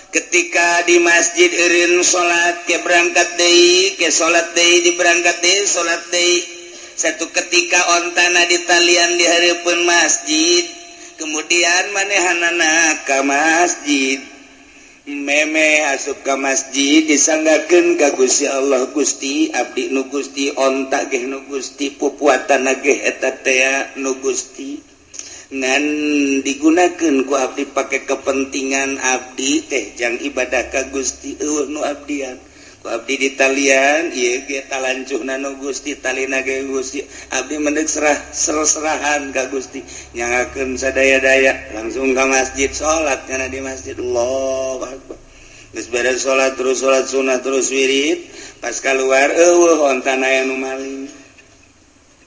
Ketika di masjid eureun salat ke berangkat deui, ke salat deui, di berangkat deui, salat deui. Satu ketika ontana ditalian di hareupeun masjid, kemudian manehanana ka masjid, meme asup ka masjid, disanggakeun ka Gusti Allah, "Gusti, abdi nu Gusti, onta ge nu Gusti, pupuatan ge eta tea nu Gusti, ngan digunakeun ku abdi pake kepentingan abdi teh jang ibadah ka Gusti, eueuh nu abdian ku abdi ditalian ieu ge talancuhna nu Gusti, talina ge Gusti, abdi mendek serah serahan ka Gusti, nyangakeun sadaya-daya." Langsung ka masjid, salat nyana di masjid, Allahu akbar. Geus beres salat, terus salat sunah, terus wirid. Pas keluar, eueuh ontana, aya nu maling.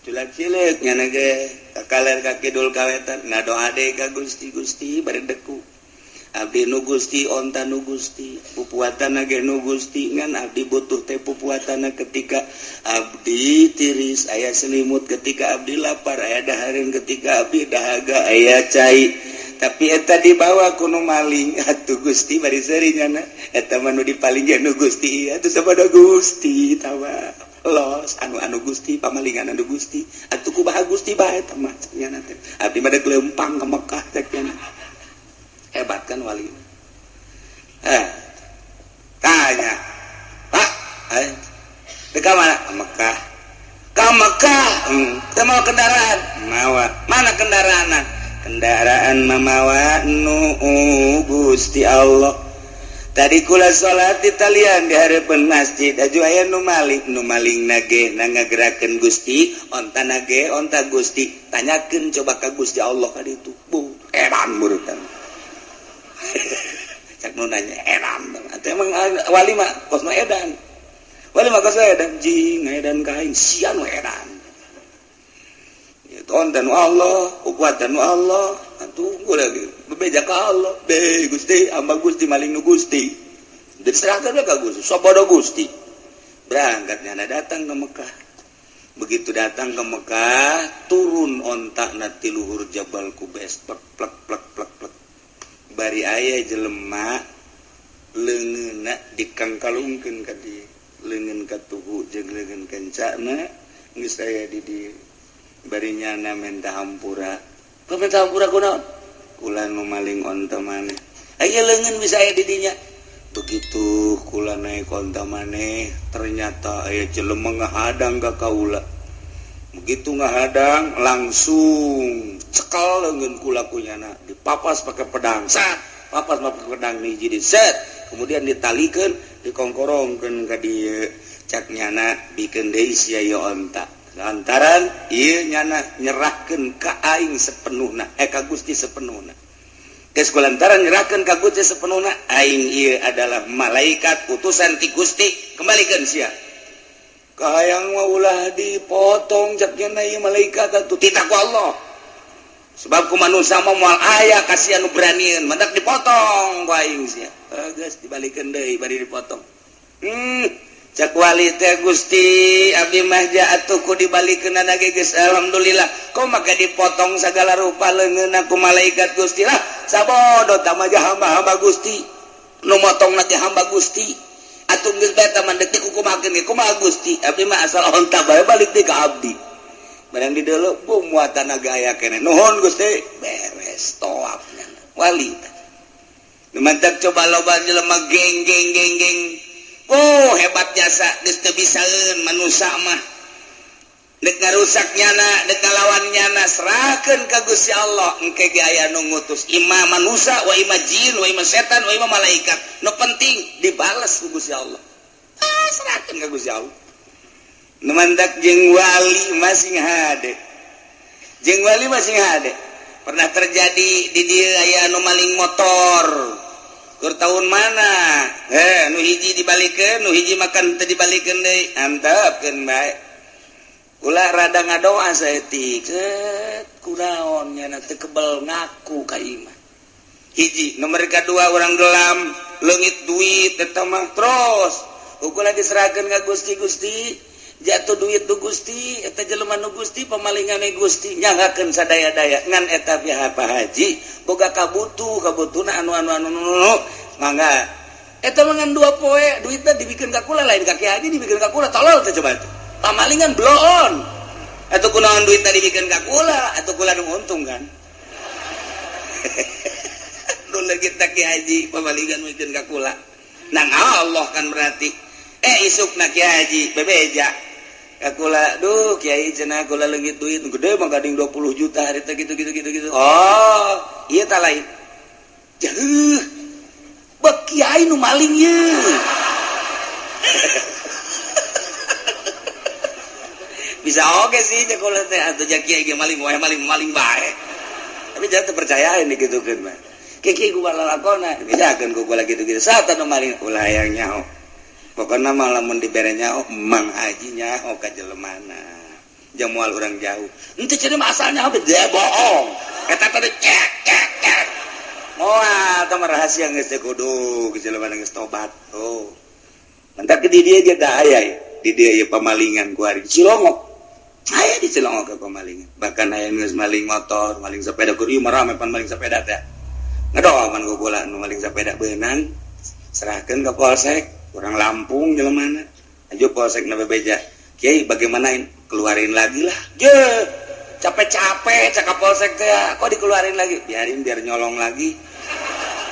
Culak cileuk nyana ge ka kaler, ka kidul, ka wetan, ngadoa deui ka Gusti, "Gusti, bari deku abdi nu Gusti, onta nu Gusti, pupuatan ge nu Gusti, ngan abdi butuh teh pupuatan ketika abdi tiris aya selimut, ketika abdi lapar aya dahareun, ketika abdi dahaga aya cai, tapi eta dibawa ku nu maling atuh Gusti." Bari seuri nyana, "Eta mah nu dipaling ge nu Gusti atuh, sabada Gusti tawa los anu anu Gusti, pamalingan anu Gusti atuh, kumaha Gusti bae eta mah?" Nyana teh, "Abdi mah dek leumpang ka Mekah," cek nyana. Hebat kan wali? Eh, tanya, "Pak, eh, dek mana?" "Ke Mekah." "Ke Mekah? Teu mawa kendaraan?" "Mawa." "Mana kendaraan?" "Kendaraan mamawa nu Gusti Allah. Tadi kula salat di talian di hareupeun masjid, aju aya nu maling, nu maling nage na ngagerakeun Gusti, onta nage onta Gusti, tanyakeun coba ka Gusti Allah ka ditu." Bu, edan murutan. Cak nu nanya edan. Atuh emang wali mah kosna edan. Wali mah kosna edan, jing edan ka aing sia nu edan. Onta nu Allah, kuatan nu Allah. Tunggu lagi bebeja ka Allah. Be Gusti, hamba Gusti maling nu Gusti. Jadi serahkan ka Gusti, sabodo Gusti. Berangkat nyana datang ke Mekah. Begitu datang ke Mekah, turun onta na ti luhur Jabal Kubes, plek plek plek plek plek. Bari aya jelema leungeunna dikangkalungkeun ka dieu, leungeun katuhu jeung leungeun kencana geus aya di dieu. Bari nyana menta hampura. Kau minta hampura kunaon? Kula nu maling onta maneh. Aya leungeun bisa aya di dinya. Begitu kula naik onta maneh, ternyata aya jelema ngahadang ka kaula. Begitu ngahadang, langsung cekal leungeun kula ku nyana, dipapas pakai pedang. Sat, papas pakai pedang hiji di set. Kemudian ditalikeun, dikongkorongkeun ka dieu. Cak nyana bikeun deui sia ieu onta. Lantaran ieu nyana nyerahkeun ka aing sepenuhna, ka Gusti sepenuhna. Geus kulantaran nyerahkeun ka Gusti sepenuhna, aing ieu adalah malaikat utusan ti Gusti, kembalikan sia. Kahayang mah ulah dipotong, cak nyana ieu malaikat atuh titah ku Allah. Sebab ku manusia mah moal aya kasihan nu beranian, mantak dipotong ku aing sia. Geus dibalikeun deui bari dipotong. Cak wali teh, Gusti, abdi mah atuh ku dibalikeun ge geus alhamdulillah. Kok maka dipotong segala rupa leungeunna ku malaikat Gusti lah. Sabodo tah mah hamba-hamba Gusti. Nu motong teh hamba Gusti. Atuh geus bae tah mah deuk dikukumakeun ge kumaha Gusti? Abdi mah asal onta bae balik deui ka abdi. Barang di deuleu bu muatan aya keneh. Nuhun Gusti, beres tawafnya. Wali teh. Nu mantak coba loba jelema geng geng geng geng. Oh, hebat jasa geus teu bisaeun manusia mah. Dek ngarusak nyana, dek ngalawan nyana, serahkeun ka Gusti Allah. Engke ge aya nu ngutus ima manusia, wa ima jin, wa ima setan, wa ima malaikat. Nu penting dibales ku Gusti Allah. Ah, serahkeun ka Gusti Allah. Nu mantak jeung wali masing hade. Jeung wali masing hade. Pernah terjadi di dieu aya anu maling motor. Keur tahun mana? Nu hiji dibalikeun, nu hiji makan teu dibalikeun deui. Antepkeun bae. Ulah rada ngadoa saeutik. Set kunaon nyana teu kebel ngaku ka imah. Hiji, nomor kedua orang gelam, leungit duit eta mah terus. Ukuran diserahkeun ka Gusti. Gusti, jatuh duit nu Gusti, eta jelema nu Gusti, pemalingane Gusti, nyanggakeun sadaya-daya ngan eta pihak Pak Haji boga kabutuh, kabutuhna anu anu anu anu, mangga eta mah ngan 2 poe duitna dibikeun ka kula, lain ka Ki Haji, dibikeun ka kula. Tolol teh coba tuh pamalingan bloon atuh, kunaon duitna dibikeun ka kula atuh, kula nu untung kan nu leungit Ki Haji, pamalingan mikeun ka kula nang Allah kan. Berarti isukna Ki Haji bebeja ka kula, "Duh Kiai," cenah, "kula leungit duit gede mah gading 20 juta hari teh," gitu gitu gitu gitu. Oh iya, tak lain jauh bek kiai nu maling ye. Bisa oke sih cek kula teh, atuh ja kiai ge maling wae, maling maling bae, tapi jangan terpercayain digitukeun mah. Kiai gua lalakona bejakeun ku kula gitu-gitu, saat nu maling ulah hayang nyaho. Pokoknya malah mun dibere nyaho, Mang Haji nyaho ka jelemana, jamual orang jauh ente jadi asalnya apa dia bohong eta tadi cek cek cek moal. Tah mah rahasia, geus teh kudu jelema geus tobat. Oh, mantak di dia ge aya ya, di dia ya pemalingan ku ari Cilongok, aya di Cilongok ke pemalingan, bahkan aya geus maling motor, maling sepeda. Kur ieu mah rame pan maling sepeda teh. Ngadoa pan ku kula nu maling sepeda beunang, serahkeun ke polsek. Orang Lampung jelemana aja, polsek na bebeja, "Kiai, bagaimana ini?" "Keluarin lagi lah." Je capek-capek cakap polsek teh, kok dikeluarin lagi? "Biarin, biar nyolong lagi."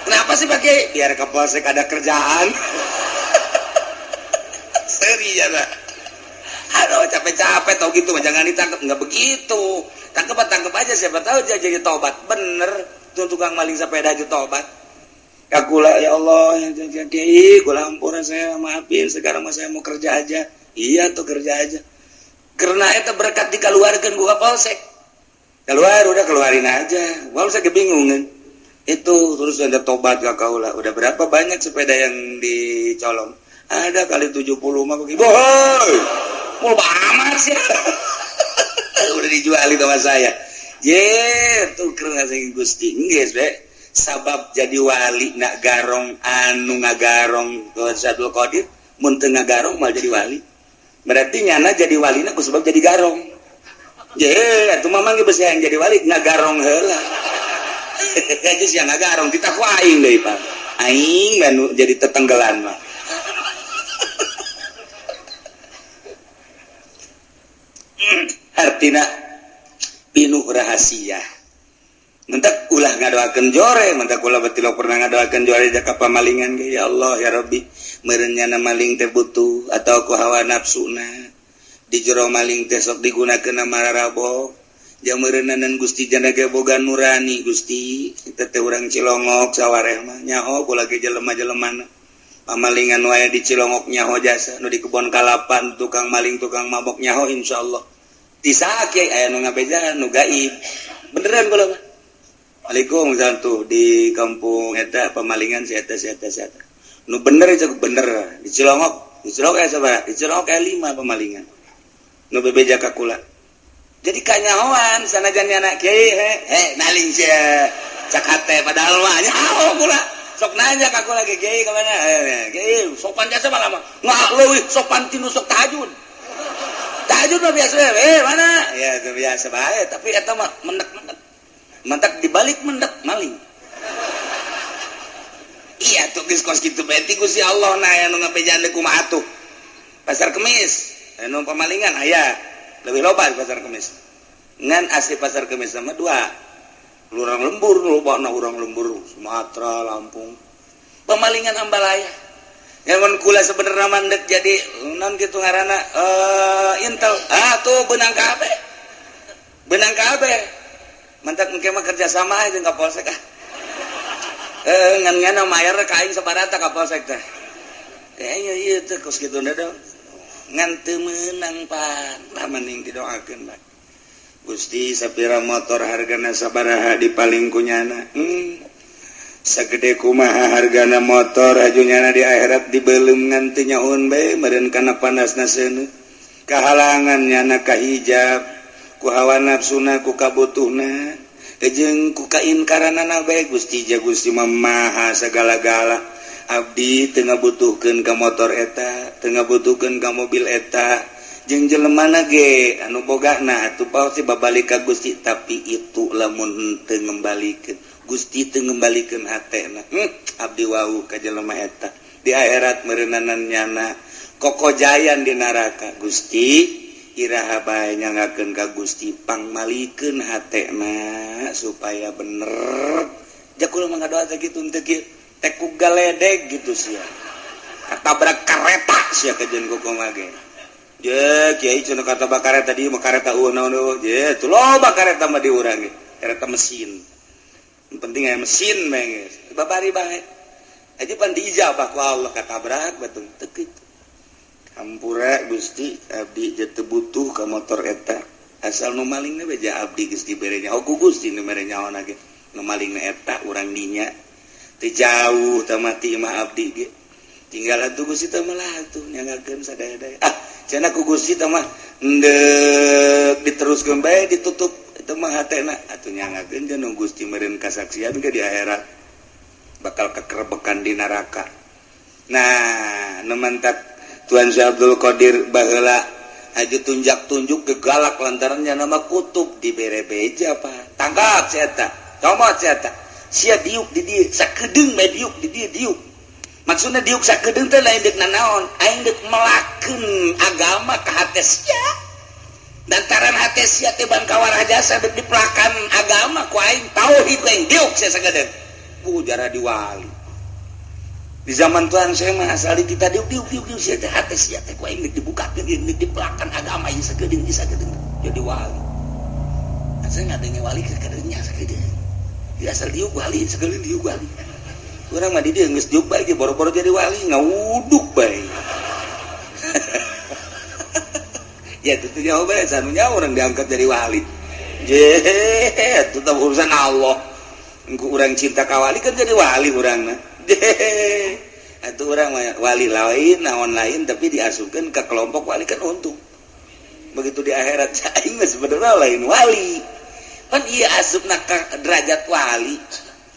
"Kenapa sih pakai?" "Biar ke polsek ada kerjaan." Seri ya. Aduh, capek-capek tau gitu mah jangan ditangkap. Nggak begitu, tangkep tangkep aja, siapa tahu dia jadi tobat. Bener tuh, tukang maling sepeda aja tobat. Kakula, "Ya Allah, ya Kiai, kula ampura, saya maafin, sekarang mah saya mau kerja aja." Iya tuh, kerja aja. Karena itu berkat dikeluarkan gua polsek. Keluar udah, keluarin aja. Polsek kebingungan. Itu terus ada tobat ke kaula. Udah berapa banyak sepeda yang dicolong? Ada kali 70 mah begitu. Boy, mau amat sih. Udah dijual itu sama saya. Ye, tuker ngasih Gusti. Geus be. Sabab jadi wali nak garong anu ngagarong ke Abdul Qadir, mun teu ngagarong mal jadi wali. Berarti nyana jadi walina ku sebab jadi garong. Je, atuh mamang ge besi yang jadi wali ngagarong heula. Aja sia ngagarong titah ku aing deui, Pak. Aing anu jadi tetenggelan mah. Artina pinuh rahasia. Mentak ulah ngadoakeun jore, mentak ulah batilok pernah ngadoakeun jore jaka pamalingan ge ya Allah ya Rabbi, meureun nyana maling teh butuh atau ku hawa nafsuna. Di jero maling teh sok digunakeun mararabo. Jeung meureunanan Gusti jana ge boga nurani Gusti, kita teh urang Cilongok sawareh mah nyaho kula ge jelema-jelemana. Pamalingan wae di Cilongok nyaho jasa, nu di kebon kalapan tukang maling tukang mabok nyaho insyaallah. Ti saha kiai aya nu ngabejaan nu gaib. Beneran kula mah. Waalaikumsalam tuh di kampung eta pemalingan si eta si eta si eta. Nu bener itu bener di Cilongok, di Cilongok aya sabaraha? Di Cilongok aya 5 pemalingan. Nu bebeja ka kula. Jadi kanyahoan sanajan anak kiai he he maling sia cak hate padahal mah nyaho kula. Sok nanya ka kula ge kiai ka mana? Kiai sopan jasa malah mah. Ngah leuwih sopan tinu sok tahajud. Tahajud mah biasa mana? Ya itu biasa bae tapi eta mah menek-menek. Mantak dibalik mendak maling. Iya tuh geus kos kitu bae ti Gusti Allah nah anu ngabejaan deui kumaha atuh. Pasar Kemis anu pamalingan aya leuwih loba di Pasar Kemis. Ngan asli Pasar Kemis sama dua. Urang lembur lobana urang lembur Sumatera, Lampung. Pemalingan ambalaya. Nyamun kula sebenarnya mandek jadi naon kitu ngaranna intel. Ah tuh beunang kabeh. Beunang kabeh. Mantak engke mah kerja sama jeung ka polsek ah. Ngan-ngan mayar ka aing sabarata ka polsek teh. Kayaknya ieu teh kos kitu dong. Ngan teu meunang pan. Lah mending didoakeun bae. Gusti sapira motor hargana sabaraha dipaling ku nyana. Sagede kumaha hargana motor aju nyana di akhirat dibeuleum ngan teu nyaun bae meureun kana panasna seuneu. Kahalangan nyana ka hijab. Ku hawa nafsuna ku kabutuhna jeung ku kainkaranana bae Gusti ja Gusti mah maha sagala-gala abdi teu ngabutuhkeun ka motor eta teu ngabutuhkeun ka mobil eta jeung jelemana ge anu bogana atuh pasti babalik ka Gusti tapi itu lamun teu ngembalikeun Gusti teu ngembalikeun hatena abdi wau ka jelema eta di akhirat meureunanan nyana kokojayan di neraka Gusti iraha bae nyangakeun ka Gusti pangmalikeun hatena supaya bener. Jakul mah ngadoa teh kitu teu kieu teh ku galedeg gitu sia. Katabrak kareta sia kajeun kumaha ge. Je kiai cenah katabrak kareta di mah kareta eueuh naon eueuh. Je tuh loba kareta mah di urang ge. Kareta mesin. Yang penting aya mesin bae geus. Babari bae. Aja pan diijabah ku Allah katabrak batung teu kitu. Hampura Gusti abdi teu butuh ka motor eta asal nu malingna beja abdi geus dibere nyaho ku Gusti nu mere nyaho ge nu malingna eta urang dinya teu jauh teh mati mah abdi ge tinggal atuh Gusti teh mah atuh nyangakeun sadaya-daya ah cenah ku Gusti teh mah endek diteruskeun bae ditutup eta mah hatena atuh nyangakeun jeung Gusti meureun kasaksian ge di akhirat bakal kekerebekan di neraka. Nah nu mantak Tuan Syekh Abdul Qadir baheula aju tunjak-tunjuk gegalak lantarannya nama kutub dibere beja pak tangkap si eta comot si eta sia diuk di dieu sakedeung bae diuk di dieu diuk maksudna diuk sakedeung teh lain deuk nanaon aing deuk melakeun agama ka hate sia lantaran hate sia teh bangkawarah jasa deuk dipelakan agama ku aing tauhid aing diuk sia sakedeung bu jara diwali. Di zaman Tuhan saya mah asal kita diuk diuk diuk diuk sia teh hate sia teh ku aing deuk dibukakeun deuk dipelakan agama ieu sakedeung ieu sakedeung jadi wali. Asa ngadenge wali ke kadeunya sakedeung. Di asal diuk wali sakedeung diuk wali. Urang mah di dieu geus diuk bae ge boro-boro jadi wali ngawuduk bae. Ya tentu nyaho bae sanunya urang diangkat jadi wali. Je atuh tah urusan Allah. Engku urang cinta ka wali kan jadi wali urangna. Atau orang wali lain naon lain tapi diasupkan ke kelompok wali kan untung. Begitu di akhirat aing mah sebenarnya lain wali kan, iya, asupna ka derajat wali.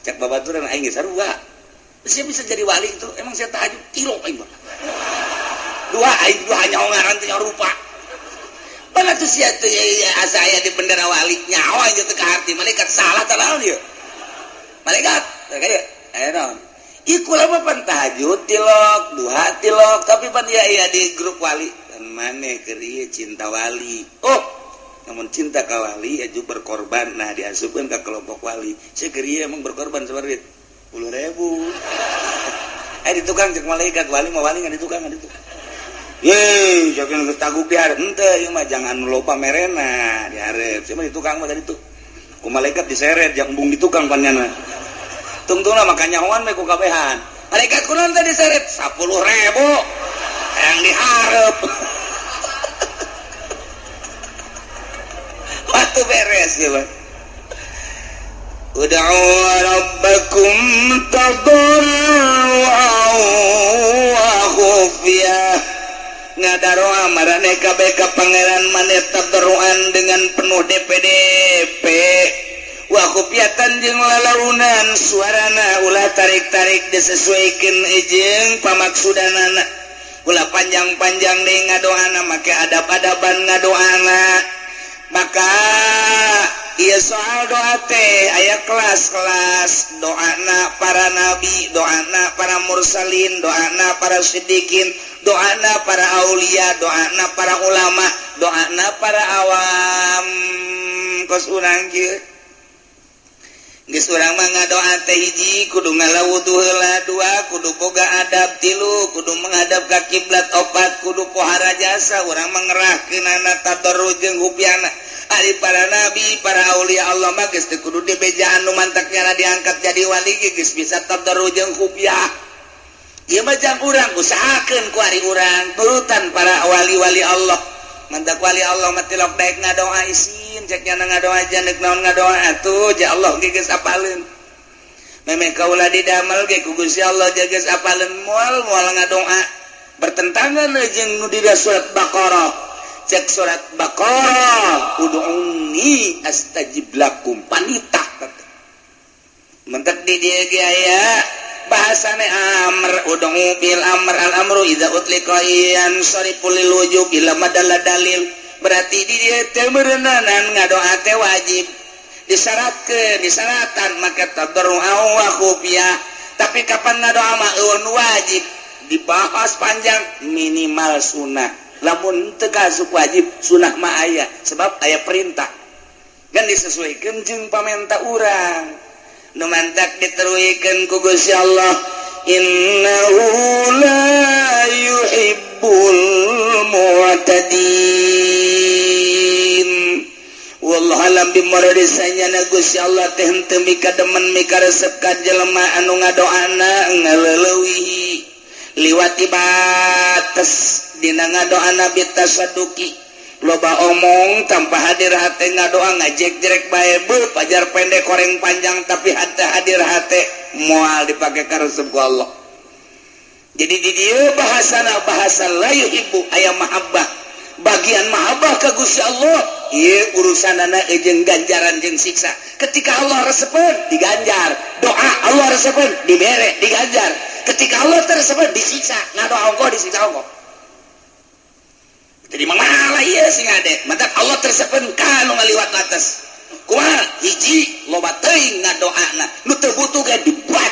Cek babaturan aing geus sarua. Saya bisa jadi wali itu emang saya tahajud kilo, aing mah dua, aing dua nyaho ngaran teh, nyaho rupa. Mana tuh sia tuh ya, asa aya di bendera wali, nyawa aing teu kaharti. Malaikat salah tah, naon ieu malaikat kayak aya naon? Iku lama pan tahajud tilok, duha tilok, tapi pan iya iya di grup wali dan maneh keur ieu cinta wali. Oh, namun cinta ka wali aju berkorban. Nah, diasupkeun ka kelompok wali. Saya keur ieu emang berkorban seperti 10.000. Eh, di tukang cek malaikat wali mah wali nggak di tukang, nggak di tukang. Ye, jangan geus taguk di hareup henteu, ieu mah jangan loba merena di hareup. Siapa di tukang mah tadi tuh. Ku malaikat diseret jang embung di tukang panyana. Tungtungna maka nyahoan we ku kabehan. Malaikat kunaon teh diseret 10.000 yang dihareup. Waktu beres ya, Bang. Ud'u rabbakum tadarru'an wa khufyah. Ngadaroa marane kabeh ka pangeran maneh tadarruan dengan penuh DPDP, wa khufyatan jeung lalaunan suarana, ulah tarik-tarik, disesuaikan jeung pamaksudanana, ulah panjang-panjang deui ngadoana, make adab-adaban ngadoana. Maka iya, soal doa teh aya kelas-kelas. Doana para nabi, doana para mursalin, doana para sidikin, doana para aulia, doana para ulama, doana para awam. Kos urang kieu geus, urang mah ngadoa teh hiji kudu ngala wudu heula, dua kudu boga adab, tilu kudu menghadap ka kiblat, opat kudu pohara jasa. Urang mah ngerahkeunana tadarru jeung khufyana. Ari para nabi, para aulia Allah mah geus teu kudu dibejaan, nu mantaknya diangkat jadi wali ge geus bisa tadarru jeung khufyah. Ieu mah jang urang usahakeun ku ari urang turutan para wali-wali Allah. Mantak wali Allah mah tilok daek ngadoa isin, cek nyana ngadoa janek naon ngadoa atuh ja Allah ge geus apaleun. Memeh kaula didamel ge ku Gusti Allah ja geus apaleun, moal moal ngadoa bertentangan jeung nu di surat Baqarah. Cek surat Baqarah, ud'uni astajib lakum, panita. Mentek di dieu ge aya bahasane amr, ud'u bil amr, al amru idza utliqa yansarifu lil wujub ila madalla dalil. Berarti di dieu teh meureunanan ngadoa teh wajib, disyaratkeun, disyaratan maka tadarru wa khufiyah. Tapi kapan ngadoa mah euweuh nu wajib dibahas panjang, minimal sunnah. Lamun teu kasuk wajib, sunnah mah aya, sebab aya perintah kan disesuaikan jeung pamenta urang. Nu mantak diteruikeun ku Gusti Allah, innahu la yuhibbul mu'tadin. Wallahu alam bimuradi. Sanyana Gusti Allah teh henteu mika demen, mika resep ka jelema anu ngadoana ngaleulewihi, liwati batas dina ngadoana, bitasaduki, loba omong tanpa hadir hate, ngadoa ngajek-jerek bae, beuh, pajar pendek koreng panjang, tapi hate hadir hate, moal dipake karesep ku Allah. Jadi di dieu bahasana bahasa la yuhibbu, aya mahabbah, bagian mahabbah ka Gusti Allah. Ieu urusanana jeung ganjaran jeung siksa. Ketika Allah resepeun, diganjar doa, Allah resepeun, dibere, diganjar. Ketika Allah teu resepeun, disiksa. Ngadoa ongkoh, disiksa ongkoh. Jadi malah ieu sing ade mantak Allah teu resepeun ka nu ngaliwat batas. Kumaha? Hiji, loba teuing ngadoana, nu teu butuh ge dibuat.